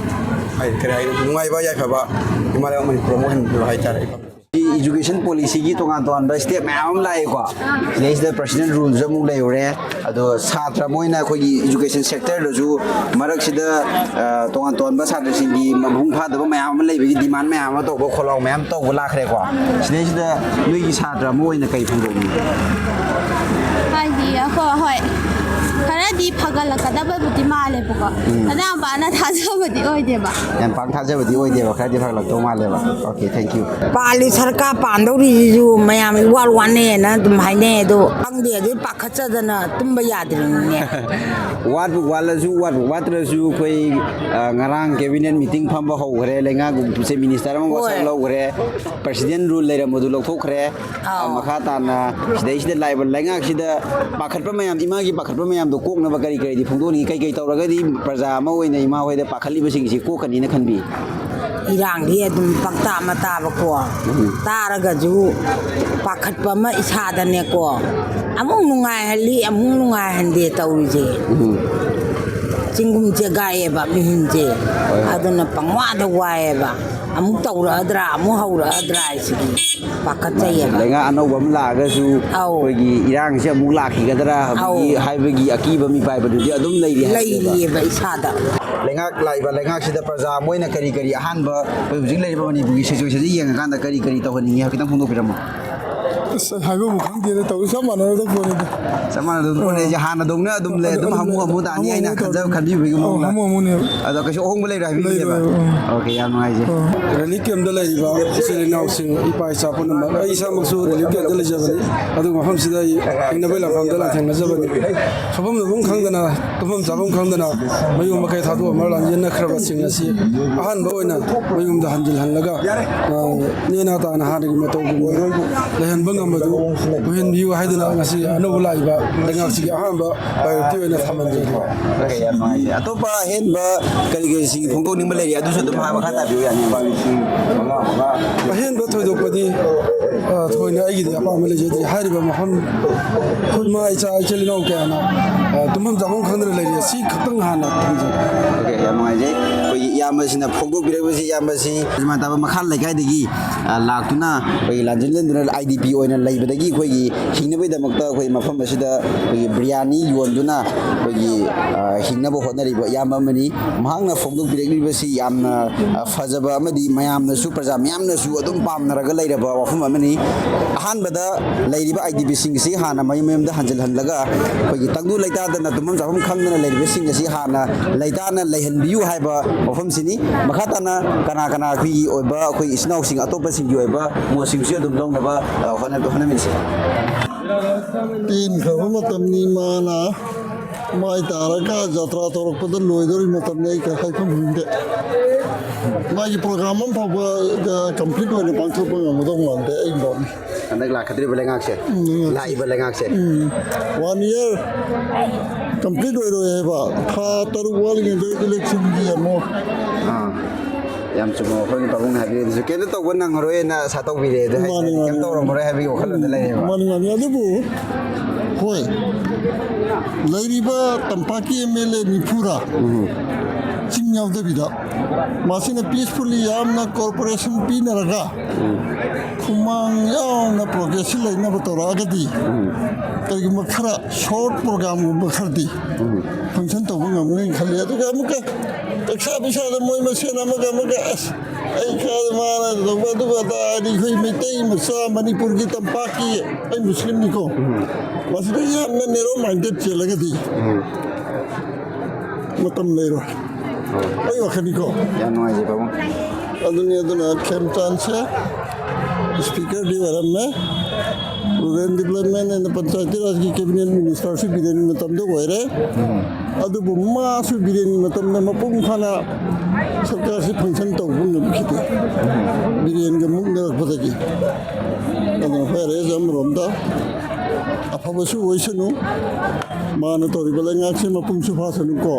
ꯍꯥꯏ-, ꯀꯔꯤ ꯍꯥꯏꯅꯤ, ꯅꯨꯡꯉꯥꯏꯕ ꯌꯥꯏꯐꯕ ꯏꯃꯥ ꯂꯩꯕꯥꯛ ꯃꯅꯤꯄꯨꯔ ꯑꯃ ꯑꯣꯏꯍꯟꯕꯤꯕ ꯍꯥꯏꯇꯥꯔꯦ꯫ Education policy ꯒꯤ ꯇꯣꯉꯥꯟ ꯇꯣꯉꯥꯟꯕ step ꯃꯌꯥꯝ ꯑꯃ ꯂꯥꯛꯑꯦꯀꯣ꯫ ꯁꯤꯗꯩꯁꯤꯗ personal rule ꯁꯨ ꯑꯃꯨꯛ ꯂꯩꯔꯨꯔꯦ꯫ ꯑꯗꯣ ꯁꯥꯇ꯭ꯔ ꯑꯃ ꯑꯣꯏꯅ ꯑꯩꯈꯣꯏꯒꯤ education sector ꯗꯁꯨ ꯃꯔꯛꯁꯤꯗ, ꯑ, ꯇꯣꯉꯥꯟ ꯇꯣꯉꯥꯟꯕ ꯁꯥꯇ꯭ꯔꯁꯤꯡꯒꯤ ꯃꯄꯨꯡ ꯐꯥꯗꯕ ꯃꯌꯥꯝ ꯑꯃ ꯂꯩꯕꯒꯤ demand ꯃꯌꯥꯝ ꯑꯃ ꯇꯧꯕ, ꯈꯣꯜꯂꯥꯎ ꯃꯌꯥꯝ ꯇꯧꯕ ꯂꯥꯛꯈ꯭ꯔꯦꯀꯣ꯫ ꯁꯤꯗꯩꯁꯤꯗ ꯅꯣꯏꯒꯤ ꯁꯥꯇ꯭ꯔ ꯑꯃ ꯑꯣꯏꯅ ꯀꯩ ꯐꯣꯡꯗꯣꯛꯅꯤꯡꯉꯤ? ꯍꯥꯏꯗꯤ ꯑꯩꯈꯣꯏ, ꯍꯣꯏ, ꯈꯔꯗꯤ ꯐꯒꯠꯂꯛꯀꯗꯕꯕꯨꯗꯤ ꯃꯥꯜꯂꯦꯕꯀꯣ꯫ ꯎꯝ꯫ ꯑꯗ ꯌꯥꯝ ꯄꯥꯛꯅ ꯊꯥꯖꯕꯗꯤ ꯑꯣꯏꯗꯦꯕ꯫ ꯌꯥꯝ ꯄꯥꯛ ꯊꯥꯖꯕꯗꯤ ꯑꯣꯏꯗꯦꯕ, ꯈꯔꯗꯤ ꯐꯒꯠꯂꯛꯇꯧ ꯃꯥꯜꯂꯦꯕ꯫ Okay, thank you꯫ ꯄꯥꯜꯂꯤ ꯁꯔꯀꯥꯔ ꯄꯥꯟꯗꯧꯔꯤꯁꯤꯁꯨ ꯃꯌꯥꯝ ꯏꯋꯥꯠ ꯋꯥꯠꯅꯦꯅ ꯑꯗꯨꯝ ꯍꯥꯏꯅꯩ, ꯑꯗꯣ ꯈꯪꯗꯦ, ꯑꯗꯨ ꯄꯥꯈꯠꯆꯗꯅ ꯇꯨꯝꯕ ꯌꯥꯗ꯭ꯔꯤꯅꯤꯅꯦ꯫ ꯋꯥꯠꯄꯨ ꯋꯥꯠꯂꯁꯨ, ꯋꯥꯠꯄꯨ ꯋꯥꯠꯇ꯭ꯔꯁꯨ, ꯑꯩꯈꯣꯏ, ꯑ, ꯉꯔꯥꯡ cabinet meeting ꯐꯝꯕ ꯍꯧꯈ꯭ꯔꯦ, ꯂꯩꯉꯥꯛ ꯆꯤꯐ ꯃꯤꯅꯤꯁꯇꯔ ꯑꯃ ꯍꯣꯏ꯫ ꯋꯥꯁꯛ ꯂꯧꯈ꯭ꯔꯦ, president rule ꯂꯩꯔꯝꯕꯗꯨ ꯂꯧꯊꯣꯛꯈ꯭ꯔꯦ꯫ ꯑꯥꯎ꯫ ꯃꯈꯥ ꯇꯥꯅ ꯁꯤꯗꯩꯁꯤꯗ ꯂꯥꯛꯏꯕ ꯂꯩꯉꯥꯛꯁꯤꯗ ꯄꯥꯈꯠꯄ ꯃꯌꯥꯝ, ꯏꯃꯥꯒꯤ ꯄꯥꯈꯠꯄ ꯃꯌꯥꯝꯗꯣ ꯀꯣꯛꯅꯕ ꯀꯔꯤ ꯀꯔꯤꯗꯤ ꯐꯣꯡꯗꯣꯛꯅꯤꯡꯉꯤ? ꯀꯩ ꯀꯩ ꯇꯧꯔꯒꯗꯤ ꯄ꯭ꯔꯖꯥ ꯑꯃ ꯑꯣꯏꯅ ꯏꯃꯥ ꯍꯣꯏꯗ ꯄꯥꯈꯠꯂꯤꯕꯁꯤꯡꯁꯤ ꯀꯣꯛꯀꯅꯤꯅ ꯈꯟꯕꯤ? ꯏꯔꯥꯡꯗꯤ ꯑꯗꯨꯝ ꯄꯪꯇꯥ ꯑꯃ ꯇꯥꯕꯀꯣ꯫ ꯎꯝ꯫ ꯇꯥꯔꯒꯁꯨ ꯄꯥꯈꯠꯄ ꯑꯃ ꯏꯁꯥꯗꯅꯦꯀꯣ꯫ ꯑꯃꯨꯛ ꯅꯨꯡꯉꯥꯏꯍꯜꯂꯤ, ꯑꯃꯨꯛ ꯅꯨꯡꯉꯥꯏꯍꯟꯗꯦ ꯇꯧꯔꯤꯁꯦ꯫ ꯎꯝ꯫ ꯆꯤꯡꯒꯨꯝ ꯆꯦꯒꯥꯏꯌꯦꯕ ꯃꯤꯍꯨꯟꯁꯦ꯫ ꯍꯣꯏ, ꯍꯣꯏ꯫ ꯑꯗꯨꯅ ꯄꯪꯋꯥꯗ ꯋꯥꯏꯌꯦꯕ꯫ ꯑꯃꯨꯛ ꯇꯧꯔꯛꯑꯗ꯭ꯔꯥ, ꯑꯃꯨꯛ ꯍꯧꯔꯛꯑꯗ꯭ꯔꯥ ꯍꯥꯏꯁꯤꯗꯤ ꯄꯥꯈꯠꯆꯩꯌꯦꯕ꯫ ꯂꯩꯉꯥꯛ ꯑꯅꯧꯕ ꯑꯃ ꯂꯥꯛꯑꯒꯁꯨ ꯑꯧ꯫ ꯑꯩꯈꯣꯏꯒꯤ ꯏꯔꯥꯡꯁꯦ ꯑꯃꯨꯛ ꯂꯥꯛꯈꯤꯒꯗ꯭ꯔꯥ ꯍꯥꯏꯕꯒꯤ, ꯑꯧ꯫ ꯍꯥꯏꯕꯒꯤ ꯑꯀꯤꯕ ꯃꯤꯄꯥꯏꯕꯗꯨꯗꯤ ꯑꯗꯨꯝ ꯂꯩꯔꯤ ꯍꯥꯏꯕꯅꯦꯕ꯫ ꯂꯩꯔꯤꯌꯦꯕ ꯏꯁꯥꯗ꯫ ꯂꯩꯉꯥꯛ, ꯂꯥꯛꯏꯕ ꯂꯩꯉꯥꯛꯁꯤꯗ ꯄ꯭ꯔꯖꯥ ꯑꯃ ꯑꯣꯏꯅ ꯀꯔꯤ ꯀꯔꯤ ꯑꯍꯥꯟꯕ, ꯑꯩꯈꯣꯏ ꯍꯧꯖꯤꯛ ꯂꯩꯔꯤꯕ ꯃꯅꯤꯄꯨꯔꯒꯤ situation ꯁꯤ ꯌꯦꯡꯉꯀꯥꯟꯗ ꯀꯔꯤ ꯀꯔꯤ ꯇꯧꯍꯟꯅꯤꯡꯉꯤ ꯍꯥꯏꯕ ꯈꯤꯇꯪ ꯐꯣꯡꯗꯣꯛꯄꯤꯔꯝꯃꯣ꯫ ꯑꯁ, ꯍꯥꯏꯕꯕꯨ ꯈꯪꯗꯦꯗ, ꯇꯧꯔꯤ ꯆꯞ ꯃꯥꯟꯅꯔꯗꯧ ꯄꯣꯠꯅꯤꯗ꯫ ꯆꯞ ꯃꯥꯟꯅꯗꯧ ꯄꯣꯠꯅꯦ꯫ ꯑꯩꯁꯦ ꯍꯥꯟꯅ ꯇꯧꯅ ꯑꯗꯨꯝ ꯂꯩ, ꯑꯗꯨꯝ ꯍꯥꯃꯨ ꯍꯥꯃꯨ ꯇꯥꯅꯤ ꯍꯥꯏꯅ ꯈꯟꯖꯕ, ꯈꯟꯕꯤꯕꯒꯤ ꯃꯑꯣꯡꯗ꯫ ꯍꯥꯃꯨ ꯍꯥꯃꯨꯅꯦꯕ꯫ ꯑꯗꯣ ꯀꯩꯁꯨ ꯑꯍꯣꯡꯕ ꯂꯩꯔꯣꯏ ꯍꯥꯏꯕꯤꯔꯤꯅꯦꯕ꯫ ꯂꯩꯔꯣꯏ, ꯎꯝ꯫ ꯑꯣꯀꯦ, ꯌꯥꯝ ꯅꯨꯡꯉꯥꯏꯖꯩ꯫ ꯑꯣ꯫ ꯔꯤꯂꯤꯐ ꯀꯦꯝꯞꯇ ꯂꯩꯔꯤꯕ ꯏꯆꯤꯜ ꯏꯅꯥꯎꯁꯤꯡ, ꯏꯄꯥ ꯏꯆꯥ ꯄꯨꯝꯅꯃꯛ, ꯑꯩ ꯏꯁꯥꯃꯛꯁꯨ ꯔꯤꯂꯤꯐ ꯀꯦꯝꯞꯇ ꯂꯩꯖꯕꯅꯤ꯫ ꯑꯗꯨꯒ ꯃꯐꯝꯁꯤꯗ ꯑꯩ ꯍꯤꯡꯅꯕꯒꯤ ꯂꯥꯟꯐꯝꯗ ꯂꯥꯟꯊꯦꯡꯅꯖꯕꯅꯤ꯫ ꯁꯨꯐꯝ ꯅꯣꯝꯐꯝ ꯈꯪꯗꯅ, ꯇꯨꯝꯐꯝ ꯆꯥꯐꯝ ꯈꯪꯗꯅ ꯃꯌꯨꯝ ꯃꯀꯩ ꯊꯥꯗꯣꯛꯑꯝꯃꯒ ꯂꯥꯟꯖꯦꯟꯅꯈ꯭ꯔꯕꯁꯤꯡ ꯑꯁꯤ ꯑꯍꯥꯟꯕ ꯑꯣꯏꯅ ꯃꯌꯨꯝꯗ ꯍꯟꯖꯤꯜꯍꯜꯂꯒ, ꯑ, ꯅꯦꯅꯥ ꯇꯥꯅ ꯍꯥꯟꯅꯒꯤ ꯃꯇꯧꯒꯨꯝꯅ ꯂꯩꯍꯟꯕ ꯉꯝꯕꯗꯨ ꯑꯣꯏꯍꯟꯕꯤꯌꯨ ꯍꯥꯏꯗꯨꯅ ꯉꯁꯤ ꯑꯅꯧꯕ ꯂꯥꯛꯏꯕ ꯂꯩꯉꯥꯛꯁꯤꯒꯤ ꯑꯍꯥꯟꯕ ꯄ꯭ꯔꯥꯏꯌꯣꯔꯤꯇꯤ ꯑꯣꯏꯅ ꯊꯝꯍꯟꯖꯔꯤ꯫ ꯑꯣꯀꯦ, ꯌꯥꯝ ꯅꯨꯡꯉꯥꯏꯖꯔꯦ꯫ ꯑꯇꯣꯞꯄ ꯑꯍꯦꯟꯕ ꯀꯔꯤ ꯀꯔꯤꯁꯤꯡ ꯐꯣꯡꯗꯣꯛꯅꯤꯡꯕ ꯂꯩꯔꯤ, ꯑꯗꯨꯁꯨ ꯑꯗꯨꯝ ꯍꯥꯏ-, ꯃꯈꯥ ꯇꯥꯕꯤꯌꯨ ꯌꯥꯅꯤ꯫ ꯑꯍꯦꯟꯕ ꯊꯣꯏꯗꯣꯛꯄꯗꯤ, ꯑ, ꯊꯣꯏꯅ ꯑꯩꯒꯤꯗꯤ ꯑꯄꯥꯝꯕ ꯂꯩꯖꯗ꯭ꯔꯤ꯫ ꯍꯥꯏꯔꯤꯕ ꯃꯐꯝ, ꯏꯃꯥ ꯏꯆꯥ ꯏꯆꯤꯜ ꯏꯅꯥꯎ ꯀꯌꯥꯅ, ꯑ, ꯇꯨꯝꯐꯝ ꯆꯥꯐꯝ ꯈꯪꯗꯅ ꯂꯩꯔꯤ, ꯑꯁꯤ ꯈꯛꯇꯪ ꯍꯥꯟꯅ ꯊꯝꯖꯒꯦ꯫ ꯑꯣꯀꯦ, ꯌꯥꯝ ꯅꯨꯡꯉꯥꯏꯖꯩ꯫ ꯑꯩꯈꯣꯏꯒꯤ ꯏꯌꯥꯝꯕꯁꯤꯅ ꯐꯣꯡꯗꯣꯛꯄꯤꯔꯛꯄꯁꯤ, ꯏꯌꯥꯝꯕꯁꯤ ꯁꯤꯃꯥꯟ ꯇꯥꯕ ꯃꯈꯥ ꯂꯩꯀꯥꯏꯗꯒꯤ, ꯑ, ꯂꯥꯛꯇꯨꯅ ꯑꯩꯈꯣꯏꯒꯤ ꯂꯥꯟꯖꯦꯟ ꯂꯦꯟꯗꯨꯅ ꯑꯥꯏ ꯗꯤ ꯄꯤ ꯑꯣꯏꯅ ꯂꯩꯕꯗꯒꯤ ꯑꯩꯈꯣꯏꯒꯤ ꯍꯤꯡꯅꯕꯒꯤꯗꯃꯛꯇ ꯑꯩꯈꯣꯏ ꯃꯐꯝ ꯑꯁꯤꯗ ꯑꯩꯈꯣꯏꯒꯤ ꯕꯤꯔꯌꯥꯅꯤ ꯌꯣꯟꯗꯨꯅ ꯑꯩꯈꯣꯏꯒꯤ, ꯑ, ꯍꯤꯡꯅꯕ ꯍꯣꯠꯅꯔꯤꯕ ꯏꯌꯥꯝꯕ ꯑꯃꯅꯤ꯫ ꯃꯍꯥꯛꯅ ꯐꯣꯡꯗꯣꯛꯄꯤꯔꯛꯂꯤꯕꯁꯤ ꯌꯥꯝꯅ, ꯑ, ꯐꯖꯕ ꯑꯃꯗꯤ ꯃꯌꯥꯝꯅꯁꯨ, ꯄ꯭ꯔꯖꯥ ꯃꯌꯥꯝꯅꯁꯨ ꯑꯗꯨꯝ ꯄꯥꯝꯅꯔꯒ ꯂꯩꯔꯕ ꯋꯥꯐꯝ ꯑꯃꯅꯤ꯫ ꯑꯍꯥꯟꯕꯗ ꯂꯩꯔꯤꯕ ꯑꯥꯏ ꯗꯤ ꯄꯤꯁꯤꯡꯁꯤ ꯍꯥꯟꯅ ꯃꯌꯨꯝ ꯃꯌꯨꯝꯗ ꯍꯟꯖꯤꯜꯍꯜꯂꯒ ꯑꯩꯈꯣꯏꯒꯤ ꯇꯪꯗꯨ ꯂꯩꯇꯥꯗꯅ ꯇꯨꯝꯐꯝ ꯆꯥꯐꯝ ꯈꯪꯗꯅ ꯂꯩꯔꯤꯕꯁꯤꯡ ꯑꯁꯤ ꯍꯥꯟꯅ ꯂꯩꯇꯥꯅ ꯂꯩꯍꯟꯕꯤꯌꯨ ꯍꯥꯏꯕ ꯋꯥꯐꯝꯁꯤꯅꯤ꯫ ꯃꯈꯥ ꯇꯥꯅ ꯀꯅꯥ ꯀꯅꯥ ꯑꯩꯈꯣꯏꯒꯤ ꯑꯣꯏꯕ ꯑꯩꯈꯣꯏ ꯏꯆꯤꯟ ꯏꯅꯥꯎꯁꯤꯡ ꯑꯇꯣꯞꯄꯁꯤꯡꯒꯤ ꯑꯣꯏꯕ ꯃꯣꯠꯁꯤꯡꯁꯨ ꯑꯗꯨꯝ ꯂꯧꯅꯕ, ꯑ, ꯍꯣꯠꯅ-, ꯍꯣꯠꯅꯃꯤꯟꯅꯁꯤ꯫ ꯇꯦꯟꯈ꯭ꯔꯕ ꯃꯇꯝꯅꯤ꯫ ꯃꯥꯅ ꯃꯥꯏ ꯇꯥꯔꯒ ꯖꯇ꯭ꯔꯥ ꯇꯧꯔꯛꯄꯗ ꯂꯣꯏꯗꯧꯔꯤ ꯃꯇꯝꯅꯤ꯫ ꯑꯩ ꯀꯩ ꯍꯥꯏꯐꯝ ꯈꯪꯗꯦ꯫ ꯃꯥꯒꯤ ꯄ꯭ꯔꯣꯒ꯭ꯔꯥꯝ ꯑꯃ ꯐꯥꯎꯕ, ꯑ, ꯀꯝꯄ꯭ꯂꯤꯠ ꯑꯣꯏꯅ ꯄꯥꯡꯊꯣꯛꯄ ꯉꯝꯒꯗꯧ ꯃꯥꯟꯗꯦ, ꯑꯩ ꯃꯣꯠꯅꯤ꯫ ꯍꯟꯗꯛ ꯂꯥꯛꯀꯗꯧꯔꯤꯕ ꯂꯩꯉꯥꯛꯁꯦ? ꯎꯝ, ꯂꯩꯉꯥꯛꯁꯦ꯫ ꯂꯥꯛꯏꯕ ꯂꯩꯉꯥꯛꯁꯦ? ꯎꯝ꯫ ꯋꯥꯟ ꯏꯌꯔ ꯀꯝꯄ꯭ꯂꯤꯠ ꯑꯣꯏꯔꯣꯏ ꯍꯥꯏꯕ, ꯊꯥ ꯇꯔꯨꯛ ꯋꯥꯠꯂꯤꯉꯩꯗ ꯏꯂꯦꯛꯁꯟꯒꯤ ꯑꯃꯨꯛ꯫ ꯑꯥ, ꯌꯥꯝ ꯆꯨꯝꯕ ꯋꯥꯐꯝꯅꯤ ꯄꯥꯕꯨꯡꯅ ꯍꯥꯏꯕꯤꯔꯤꯗꯨꯁꯨ꯫ ꯀꯩꯝꯇ ꯇꯧꯕ ꯅꯪꯉꯔꯣꯏꯅ ꯑꯁꯥ ꯇꯧꯕꯤꯔꯦ꯫ ꯑꯗꯨ ꯍꯥꯏꯗꯤ ꯃꯥꯅꯤ, ꯀꯩꯝ ꯃꯥꯅꯤ, ꯇꯧꯔꯝꯃꯔꯣꯏ ꯍꯥꯏꯕꯒꯤ ꯋꯥꯈꯜꯂꯣꯟꯗ ꯂꯩꯔꯦꯕ꯫ ꯃꯥꯅꯤ, ꯃꯥꯅꯤ꯫ ꯑꯗꯨꯕꯨ ꯍꯣꯏ, ꯂꯩꯔꯤꯕ ꯇꯝꯄꯥꯛꯀꯤ ꯑꯦꯝ ꯑꯦꯜ ꯑꯦ ꯅꯤꯐꯨꯔꯥ, ꯎꯝ꯫ ꯆꯤꯡ ꯌꯥꯎꯗꯕꯤꯗ, ꯃꯁꯤꯅ ꯄꯤꯁꯐꯨꯜꯂꯤ ꯌꯥꯝꯅ ꯀꯣꯑꯣꯄꯔꯦꯁꯟ ꯄꯤꯅꯔꯒ, ꯎꯝ꯫ ꯈꯨꯃꯥꯡ ꯌꯥꯎꯅ ꯄ꯭ꯔꯣꯒ꯭ꯔꯦꯁꯁꯤ ꯂꯩꯅꯕ ꯇꯧꯔꯛꯑꯒꯗꯤ, ꯎꯝ꯫ ꯀꯔꯤꯒꯨꯝꯕ ꯈꯔ ꯁꯣꯔꯠ ꯄ꯭ꯔꯣꯒ꯭ꯔꯥꯝꯒꯨꯝꯕ ꯈꯔꯗꯤ, ꯎꯝ꯫ ꯐꯪꯁꯟ ꯇꯧꯕ ꯉꯝꯒꯅꯤ ꯈꯜꯂꯤ꯫ ꯑꯗꯨꯒ ꯑꯃꯨꯛꯀ ꯄꯩꯁꯥ ꯄꯩꯁꯥꯗ ꯃꯣꯏ ꯃꯁꯦꯟ ꯑꯃꯒ ꯑꯃꯒ ꯑꯁ ꯑꯩ ꯈꯔ ꯃꯥꯅ ꯇꯧꯕ ꯑꯗꯨꯒ ꯑꯗꯥ ꯍꯥꯏꯗꯤ ꯑꯩꯈꯣꯏ ꯃꯩꯇꯩ ꯃꯆꯥ ꯃꯅꯤꯄꯨꯔꯒꯤ ꯇꯝꯄꯥꯛꯀꯤ ꯑꯩ ꯃꯨꯁꯂꯤꯝꯅꯤꯀꯣ꯫ ꯃꯁꯤꯗ ꯌꯥꯝꯅ ꯅꯦꯔꯣ ꯃꯥꯏꯟꯗꯦꯠ ꯆꯦꯜꯂꯒꯗꯤ ꯃꯇꯝ ꯂꯩꯔꯣꯏ꯫ ꯑꯩ ꯋꯥꯈꯜꯅꯤꯀꯣ꯫ ꯌꯥꯝ ꯅꯨꯡꯉꯥꯏꯖꯩ ꯄꯥꯕꯨꯡ꯫ ꯑꯗꯨꯅꯤ, ꯑꯗꯨꯅ ꯈꯦꯝꯆꯥꯟꯁꯦ ꯁ꯭ꯄꯤꯀꯔꯗꯤ ꯑꯣꯏꯔꯝꯃꯦ, rural development and panchayati ꯔꯥꯖꯀꯤ cabinet ꯃꯤꯅꯤꯁꯇꯔꯁꯨ ꯕꯤꯔꯦꯟꯒꯤ ꯃꯇꯝꯗ ꯑꯣꯏꯔꯦ꯫ ꯑꯗꯨꯕꯨ ꯃꯥꯁꯨ ꯕꯤꯔꯦꯟꯒꯤ ꯃꯇꯝꯗ ꯃꯄꯨꯡ ꯐꯥꯅ ꯁꯔꯀꯥꯔꯁꯤ ꯐꯪꯁꯟ ꯇꯧꯕ ꯉꯝꯈꯤꯗꯦ, ꯕꯤꯔꯦꯟꯒ ꯃꯨꯛꯅꯔꯛꯄꯗꯒꯤ꯫ ꯑꯗꯨꯅ ꯐꯔꯦ, ꯑꯃꯔꯣꯝꯗ ꯑꯐꯕꯁꯨ ꯑꯣꯏꯁꯅꯨ, ꯃꯥꯅ ꯇꯧꯔꯤꯕ ꯂꯩꯉꯥꯛꯁꯦ ꯃꯄꯨꯡꯁꯨ ꯐꯥꯁꯅꯨꯀꯣ꯫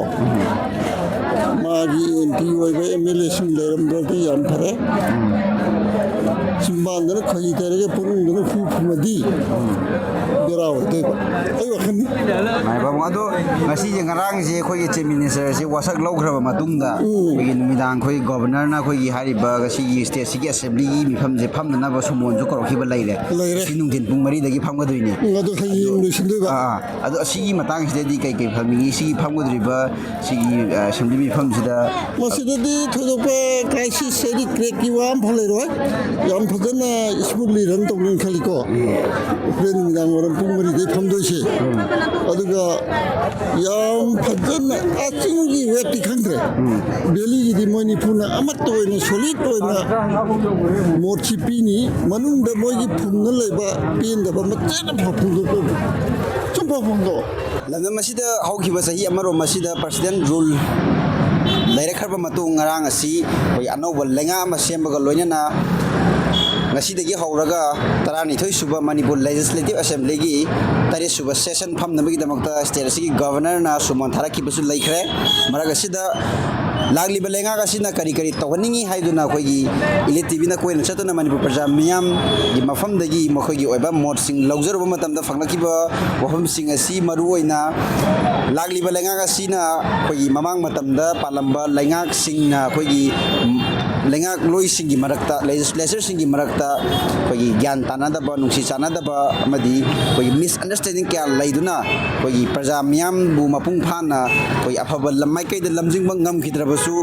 ꯃꯥꯒꯤ ꯑꯦꯝ ꯄꯤ ꯑꯣꯏꯕ ꯑꯦꯝ ꯑꯦꯜ ꯑꯦꯁꯤꯡ ꯂꯩꯔꯝꯗ꯭ꯔꯗꯤ ꯌꯥꯝ ꯐꯔꯦ꯫ ꯆꯤꯟꯕꯥꯟꯗꯅ ꯈꯣꯏꯍꯤ ꯇꯩꯔꯒ ꯄꯨꯛꯅꯨꯡꯗꯅ ꯍꯨ ꯐꯨꯝꯃꯗꯤ ꯕꯦꯔꯥ ꯑꯣꯏꯗꯣꯏꯕ꯫ ꯑꯩ ꯋꯥꯈꯜꯅꯤ꯫ ꯃꯥꯏꯕꯝ ꯑꯗꯣ ꯉꯁꯤꯁꯦ, ꯉꯔꯥꯡꯁꯦ ꯑꯩꯈꯣꯏꯒꯤ ꯆꯤꯐ ꯃꯤꯅꯤꯁꯇꯔꯁꯦ ꯋꯥꯁꯛ ꯂꯧꯈ꯭ꯔꯕ ꯃꯇꯨꯡꯗ ꯎꯝ꯫ ꯑꯩꯈꯣꯏꯒꯤ ꯅꯨꯃꯤꯗꯥꯡ ꯑꯩꯈꯣꯏ ꯒꯣꯕꯔꯅꯔꯅ ꯑꯩꯈꯣꯏꯒꯤ ꯍꯥꯏꯔꯤꯕ ꯉꯁꯤꯒꯤ ꯁ꯭ꯇꯦꯠꯁꯤꯒꯤ ꯑꯦꯁꯦꯝꯕ꯭ꯂꯤꯒꯤ ꯃꯤꯐꯝꯁꯦ ꯐꯝꯅꯅꯕ ꯁꯨꯃꯣꯟꯁꯨ ꯀꯧꯔꯛꯈꯤꯕ ꯂꯩꯔꯦ꯫ ꯂꯩꯔꯦ꯫ ꯉꯁꯤ ꯅꯨꯡꯊꯤꯟ ꯄꯨꯡ ꯃꯔꯤꯗꯒꯤ ꯐꯝꯒꯗꯣꯏꯅꯤ꯫ ꯎꯝ, ꯑꯗꯣ ꯍꯌꯦꯡ ꯂꯣꯏꯁꯤꯟꯗꯣꯏꯕ꯫ ꯑꯥ, ꯑꯥ꯫ ꯑꯗꯣ ꯑꯁꯤꯒꯤ ꯃꯇꯥꯡꯁꯤꯗꯗꯤ ꯀꯩ ꯀꯩ ꯐꯝꯅꯤꯡꯉꯤ? ꯁꯤꯒꯤ ꯐꯝꯒꯗꯧꯔꯤꯕ ꯁꯤꯒꯤ, ꯑ, ꯑꯦꯁꯦꯝꯕ꯭ꯂꯤ ꯃꯤꯐꯝꯁꯤꯗ? ꯃꯁꯤꯗꯗꯤ ꯊꯣꯏꯗꯣꯛꯄ ꯀ꯭ꯔꯥꯏꯁꯤꯁ ꯍꯥꯏꯗꯤ ꯀ꯭ꯔꯦꯛꯀꯤ ꯋꯥ ꯑꯃꯐꯥꯎ ꯂꯩꯔꯣꯏ꯫ ꯌꯥꯝ ꯐꯖꯅ ꯁ꯭ꯃꯨꯠꯂꯤ ꯔꯟ ꯇꯧꯅꯤꯅ ꯈꯜꯂꯤꯀꯣ꯫ ꯍꯣꯔꯦꯟ ꯅꯨꯃꯤꯗꯥꯡ ꯋꯥꯏꯔꯝ ꯄꯨꯡ ꯃꯔꯤꯗꯩ ꯐꯝꯗꯣꯏꯁꯦ꯫ ꯑꯗꯨꯒ ꯌꯥꯝ ꯐꯖꯅ, ꯑ, ꯆꯤꯡꯒꯤ ꯋꯦꯠꯇꯤ ꯈꯪꯗ꯭ꯔꯦ꯫ ꯚꯦꯂꯤꯒꯤꯗꯤ ꯃꯣꯏ ꯅꯤꯐꯨꯅ ꯑꯃꯠꯇ ꯑꯣꯏꯅ ꯁꯣꯂꯤꯠ ꯑꯣꯏꯅ ꯃꯣꯠꯁꯤ ꯄꯤꯅꯤ꯫ ꯃꯅꯨꯡꯗ ꯃꯣꯏꯒꯤ ꯐꯨꯝꯅ ꯂꯩꯕ ꯄꯦꯟꯗꯕ ꯃꯆꯦꯠ ꯑꯃꯐꯥꯎ ꯐꯣꯡꯗꯣꯛꯄ ꯁꯨꯡꯐꯣꯡ ꯐꯣꯡꯗꯣꯛꯑꯣꯏ꯫ ꯂꯝꯗꯝ ꯑꯁꯤꯗ ꯍꯧꯈꯤꯕ ꯆꯍꯤ ꯑꯃꯔꯣꯝ ꯑꯁꯤꯗ ꯄ꯭ꯔꯁꯤꯗꯦꯟ ꯔꯨꯜ ꯂꯩꯔꯛꯈ꯭ꯔꯕ ꯃꯇꯨꯡ, ꯉꯔꯥꯡ ꯑꯁꯤ ꯑꯩꯈꯣꯏ ꯑꯅꯧꯕ ꯂꯩꯉꯥꯛ ꯑꯃ ꯁꯦꯝꯕꯒ ꯂꯣꯏꯅꯅ ꯉꯁꯤꯗꯒꯤ ꯍꯧꯔꯒ ꯇꯔꯥꯅꯤꯊꯣꯏ ꯁꯨꯕ ꯃꯅꯤꯄꯨꯔ ꯂꯦꯖꯤꯁꯂꯦꯇꯤꯚ ꯑꯦꯁꯦꯝꯕ꯭ꯂꯤꯒꯤ ꯇꯔꯦꯠ ꯁꯨꯕ ꯁꯦꯁꯟ ꯐꯝꯅꯕꯒꯤꯗꯃꯛꯇ ꯁ꯭ꯇꯦꯠ ꯑꯁꯤꯒꯤ ꯒꯚꯔꯅꯔꯅ ꯁꯨꯃꯣꯟ ꯊꯥꯔꯛꯈꯤꯕꯁꯨ ꯂꯩꯈ꯭ꯔꯦ꯫ ꯃꯔꯛ ꯑꯁꯤꯗ ꯂꯥꯛꯂꯤꯕ ꯂꯩꯉꯥꯛ ꯑꯁꯤꯅ ꯀꯔꯤ ꯀꯔꯤ ꯇꯧꯍꯟꯅꯤꯡꯏ ꯍꯥꯏꯗꯨꯅ ꯑꯩꯈꯣꯏꯒꯤ ꯏꯂꯤꯠ ꯇꯤꯚꯤꯅ ꯀꯣꯏꯅ ꯆꯠꯇꯨꯅ ꯃꯅꯤꯄꯨꯔ ꯄ꯭ꯔꯖꯥ ꯃꯤꯌꯥꯝꯒꯤ ꯃꯐꯝꯗꯒꯤ ꯃꯈꯣꯏꯒꯤ ꯑꯣꯏꯕ ꯃꯣꯠꯁꯤꯡ ꯂꯧꯖꯔꯨꯕ ꯃꯇꯝꯗ ꯐꯪꯂꯛꯈꯤꯕ ꯋꯥꯐꯝꯁꯤꯡ ꯑꯁꯤ ꯃꯔꯨꯑꯣꯏꯅ ꯂꯥꯛꯂꯤꯕ ꯂꯩꯉꯥꯛ ꯑꯁꯤꯅ ꯑꯩꯈꯣꯏꯒꯤ ꯃꯃꯥꯡ ꯃꯇꯝꯗ ꯄꯥꯜꯂꯝꯕ ꯂꯩꯉꯥꯛꯁꯤꯡꯅ ꯑꯩꯈꯣꯏꯒꯤ ꯂꯩꯉꯥꯛꯂꯣꯏꯁꯤꯡꯒꯤ ꯃꯔꯛꯇ, ꯂꯦꯖꯤꯁꯂꯦꯆꯔꯁꯤꯡꯒꯤ ꯃꯔꯛꯇ ꯑꯩꯈꯣꯏꯒꯤ ꯒ꯭ꯌꯥꯟ ꯇꯥꯅꯗꯕ, ꯅꯨꯡꯁꯤ ꯆꯥꯟꯅꯗꯕ ꯑꯃꯗꯤ ꯑꯩꯈꯣꯏꯒꯤ ꯃꯤꯁꯑꯟꯗꯔꯁꯇꯦꯟꯗꯤꯡ ꯀꯌꯥ ꯂꯩꯗꯨꯅ ꯑꯩꯈꯣꯏꯒꯤ ꯄ꯭ꯔꯖꯥ ꯃꯤꯌꯥꯝꯕꯨ ꯃꯄꯨꯡ ꯐꯥꯅ ꯑꯩꯈꯣꯏ ꯑꯐꯕ ꯂꯝ ꯃꯥꯏꯀꯩꯗ ꯂꯝꯖꯤꯡꯕ ꯉꯝꯈꯤꯗ꯭ꯔꯕꯁꯨ,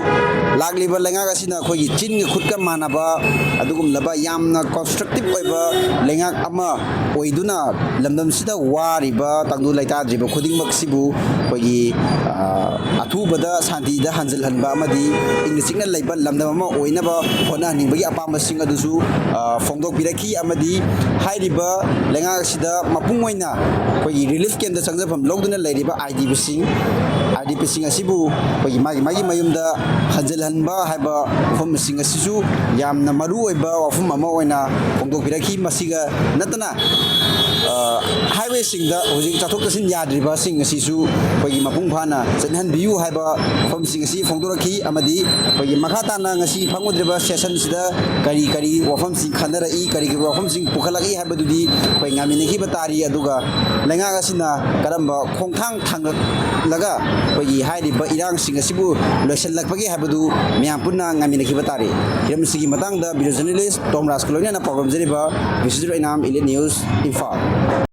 ꯂꯥꯛꯂꯤꯕ ꯂꯩꯉꯥꯛ ꯑꯁꯤꯅ ꯑꯩꯈꯣꯏꯒꯤ ꯆꯤꯟꯒ ꯈꯨꯠꯀ ꯃꯥꯟꯅꯕ ꯑꯗꯨꯒꯨꯝꯂꯕ ꯌꯥꯝꯅ ꯀꯟꯁꯇ꯭ꯔꯛꯇꯤꯞ ꯑꯣꯏꯕ ꯂꯩꯉꯥꯛ ꯑꯃ ꯑꯣꯏꯗꯨꯅ ꯂꯝꯗꯝꯁꯤꯗ ꯋꯥꯔꯤꯕ ꯇꯪꯗꯨ ꯂꯩꯇꯥꯗ꯭ꯔꯤꯕ ꯈꯨꯗꯤꯡꯃꯛꯁꯤꯕꯨ ꯑꯩꯈꯣꯏꯒꯤ, ꯑ, ꯑꯊꯨꯕꯗ ꯁꯥꯟꯇꯤꯗ ꯍꯟꯖꯤꯜꯍꯟꯕ ꯑꯃꯗꯤ ꯏꯪꯅ ꯆꯤꯛꯅ ꯂꯩꯕ ꯂꯝꯗꯝ ꯑꯃ ꯑꯣꯏꯅꯕ ꯍꯣꯠꯅꯍꯟꯅꯤꯡꯕꯒꯤ ꯑꯄꯥꯝꯕꯁꯤꯡ ꯑꯗꯨꯁꯨ, ꯑ, ꯐꯣꯡꯗꯣꯛꯄꯤꯔꯛꯈꯤ꯫ ꯑꯃꯗꯤ ꯍꯥꯏꯔꯤꯕ ꯂꯩꯉꯥꯛ ꯑꯁꯤꯗ ꯃꯄꯨꯡ ꯑꯣꯏꯅ ꯑꯩꯈꯣꯏꯒꯤ ꯔꯤꯂꯤꯐ ꯀꯦꯝꯗ ꯆꯪꯖꯐꯝ ꯂꯧꯗꯨꯅ ꯂꯩꯔꯤꯕ ꯑꯥꯏ ꯗꯤ ꯄꯤꯁꯤꯡ, ꯑꯥꯏ ꯗꯤ ꯄꯤꯁꯤꯡ ꯑꯁꯤꯕꯨ ꯑꯩꯈꯣꯏꯒꯤ ꯃꯥꯒꯤ ꯃꯥꯒꯤ ꯃꯌꯨꯝꯗ ꯍꯟꯖꯤꯜꯍꯟꯕ ꯍꯥꯏꯕ ꯋꯥꯐꯝꯁꯤꯡ ꯑꯁꯤꯁꯨ ꯌꯥꯝꯅ ꯃꯔꯨ ꯑꯣꯏꯕ ꯋꯥꯐꯝ ꯑꯃ ꯑꯣꯏꯅ ꯐꯣꯡꯗꯣꯛꯄꯤꯔꯛꯈꯤ꯫ ꯃꯁꯤꯒ ꯅꯠꯇꯅ, ꯑ, ꯍꯥꯏꯋꯦꯁꯤꯡꯗ ꯍꯧꯖꯤꯛ ꯆꯠꯊꯣꯛ ꯆꯠꯁꯤꯟ ꯌꯥꯗ꯭ꯔꯤꯕꯁꯤꯡ ꯑꯁꯤꯁꯨ ꯑꯩꯈꯣꯏꯒꯤ ꯃꯄꯨꯡ ꯐꯥꯅ ꯆꯠꯍꯟꯕꯤꯌꯨ ꯍꯥꯏꯕ ꯋꯥꯐꯝꯁꯤꯡ ꯑꯁꯤ ꯐꯣꯡꯗꯣꯔꯛꯈꯤ꯫ ꯑꯃꯗꯤ ꯑꯩꯈꯣꯏꯒꯤ ꯃꯈꯥ ꯇꯥꯅ ꯉꯁꯤ ꯐꯝꯒꯗ꯭ꯔꯤꯕ ꯁꯦꯁꯟꯁꯤꯗ ꯀꯔꯤ ꯀꯔꯤ ꯋꯥꯐꯝꯁꯤꯡ ꯈꯟꯅꯔꯛꯏ, ꯀꯔꯤ ꯀꯔꯤ ꯋꯥꯐꯝꯁꯤꯡ ꯄꯨꯈꯠꯂꯛꯏ ꯍꯥꯏꯕꯗꯨꯗꯤ ꯑꯩꯈꯣꯏ ꯉꯥꯏꯃꯤꯟꯅꯈꯤꯕ ꯇꯥꯔꯤ꯫ ꯑꯗꯨꯒ ꯂꯩꯉꯥꯛ ꯑꯁꯤꯅ ꯀꯔꯝꯕ ꯈꯣꯡꯊꯥꯡ ꯊꯥꯡꯒꯠꯂꯒ ꯑꯩꯈꯣꯏꯒꯤ ꯍꯥꯏꯔꯤꯕ ꯏꯔꯥꯡꯁꯤꯡ ꯑꯁꯤꯕꯨ ꯂꯣꯏꯁꯤꯜꯂꯛꯄꯒꯦ ꯍꯥꯏꯕꯗꯨ ꯃꯌꯥꯝ ꯄꯨꯟꯅ ꯉꯥꯏꯃꯤꯟꯅꯈꯤꯕ ꯇꯥꯔꯤ꯫ ꯍꯤꯔꯝ ꯑꯁꯤꯒꯤ ꯃꯇꯥꯡꯗ ꯕꯤꯗꯤꯑꯣ ꯖꯔꯅꯦꯂꯤꯁ ꯇꯣꯝ ꯔꯥꯖꯀ ꯂꯣꯏꯅꯅ ꯄꯥꯎꯗꯝꯖꯔꯤꯕ ꯕꯤꯁꯤꯗꯨꯔ ꯏꯅꯥꯝ, ꯏꯂꯤꯠ ꯅ꯭ꯌꯨꯁ, ꯏꯝꯐꯥꯜ꯫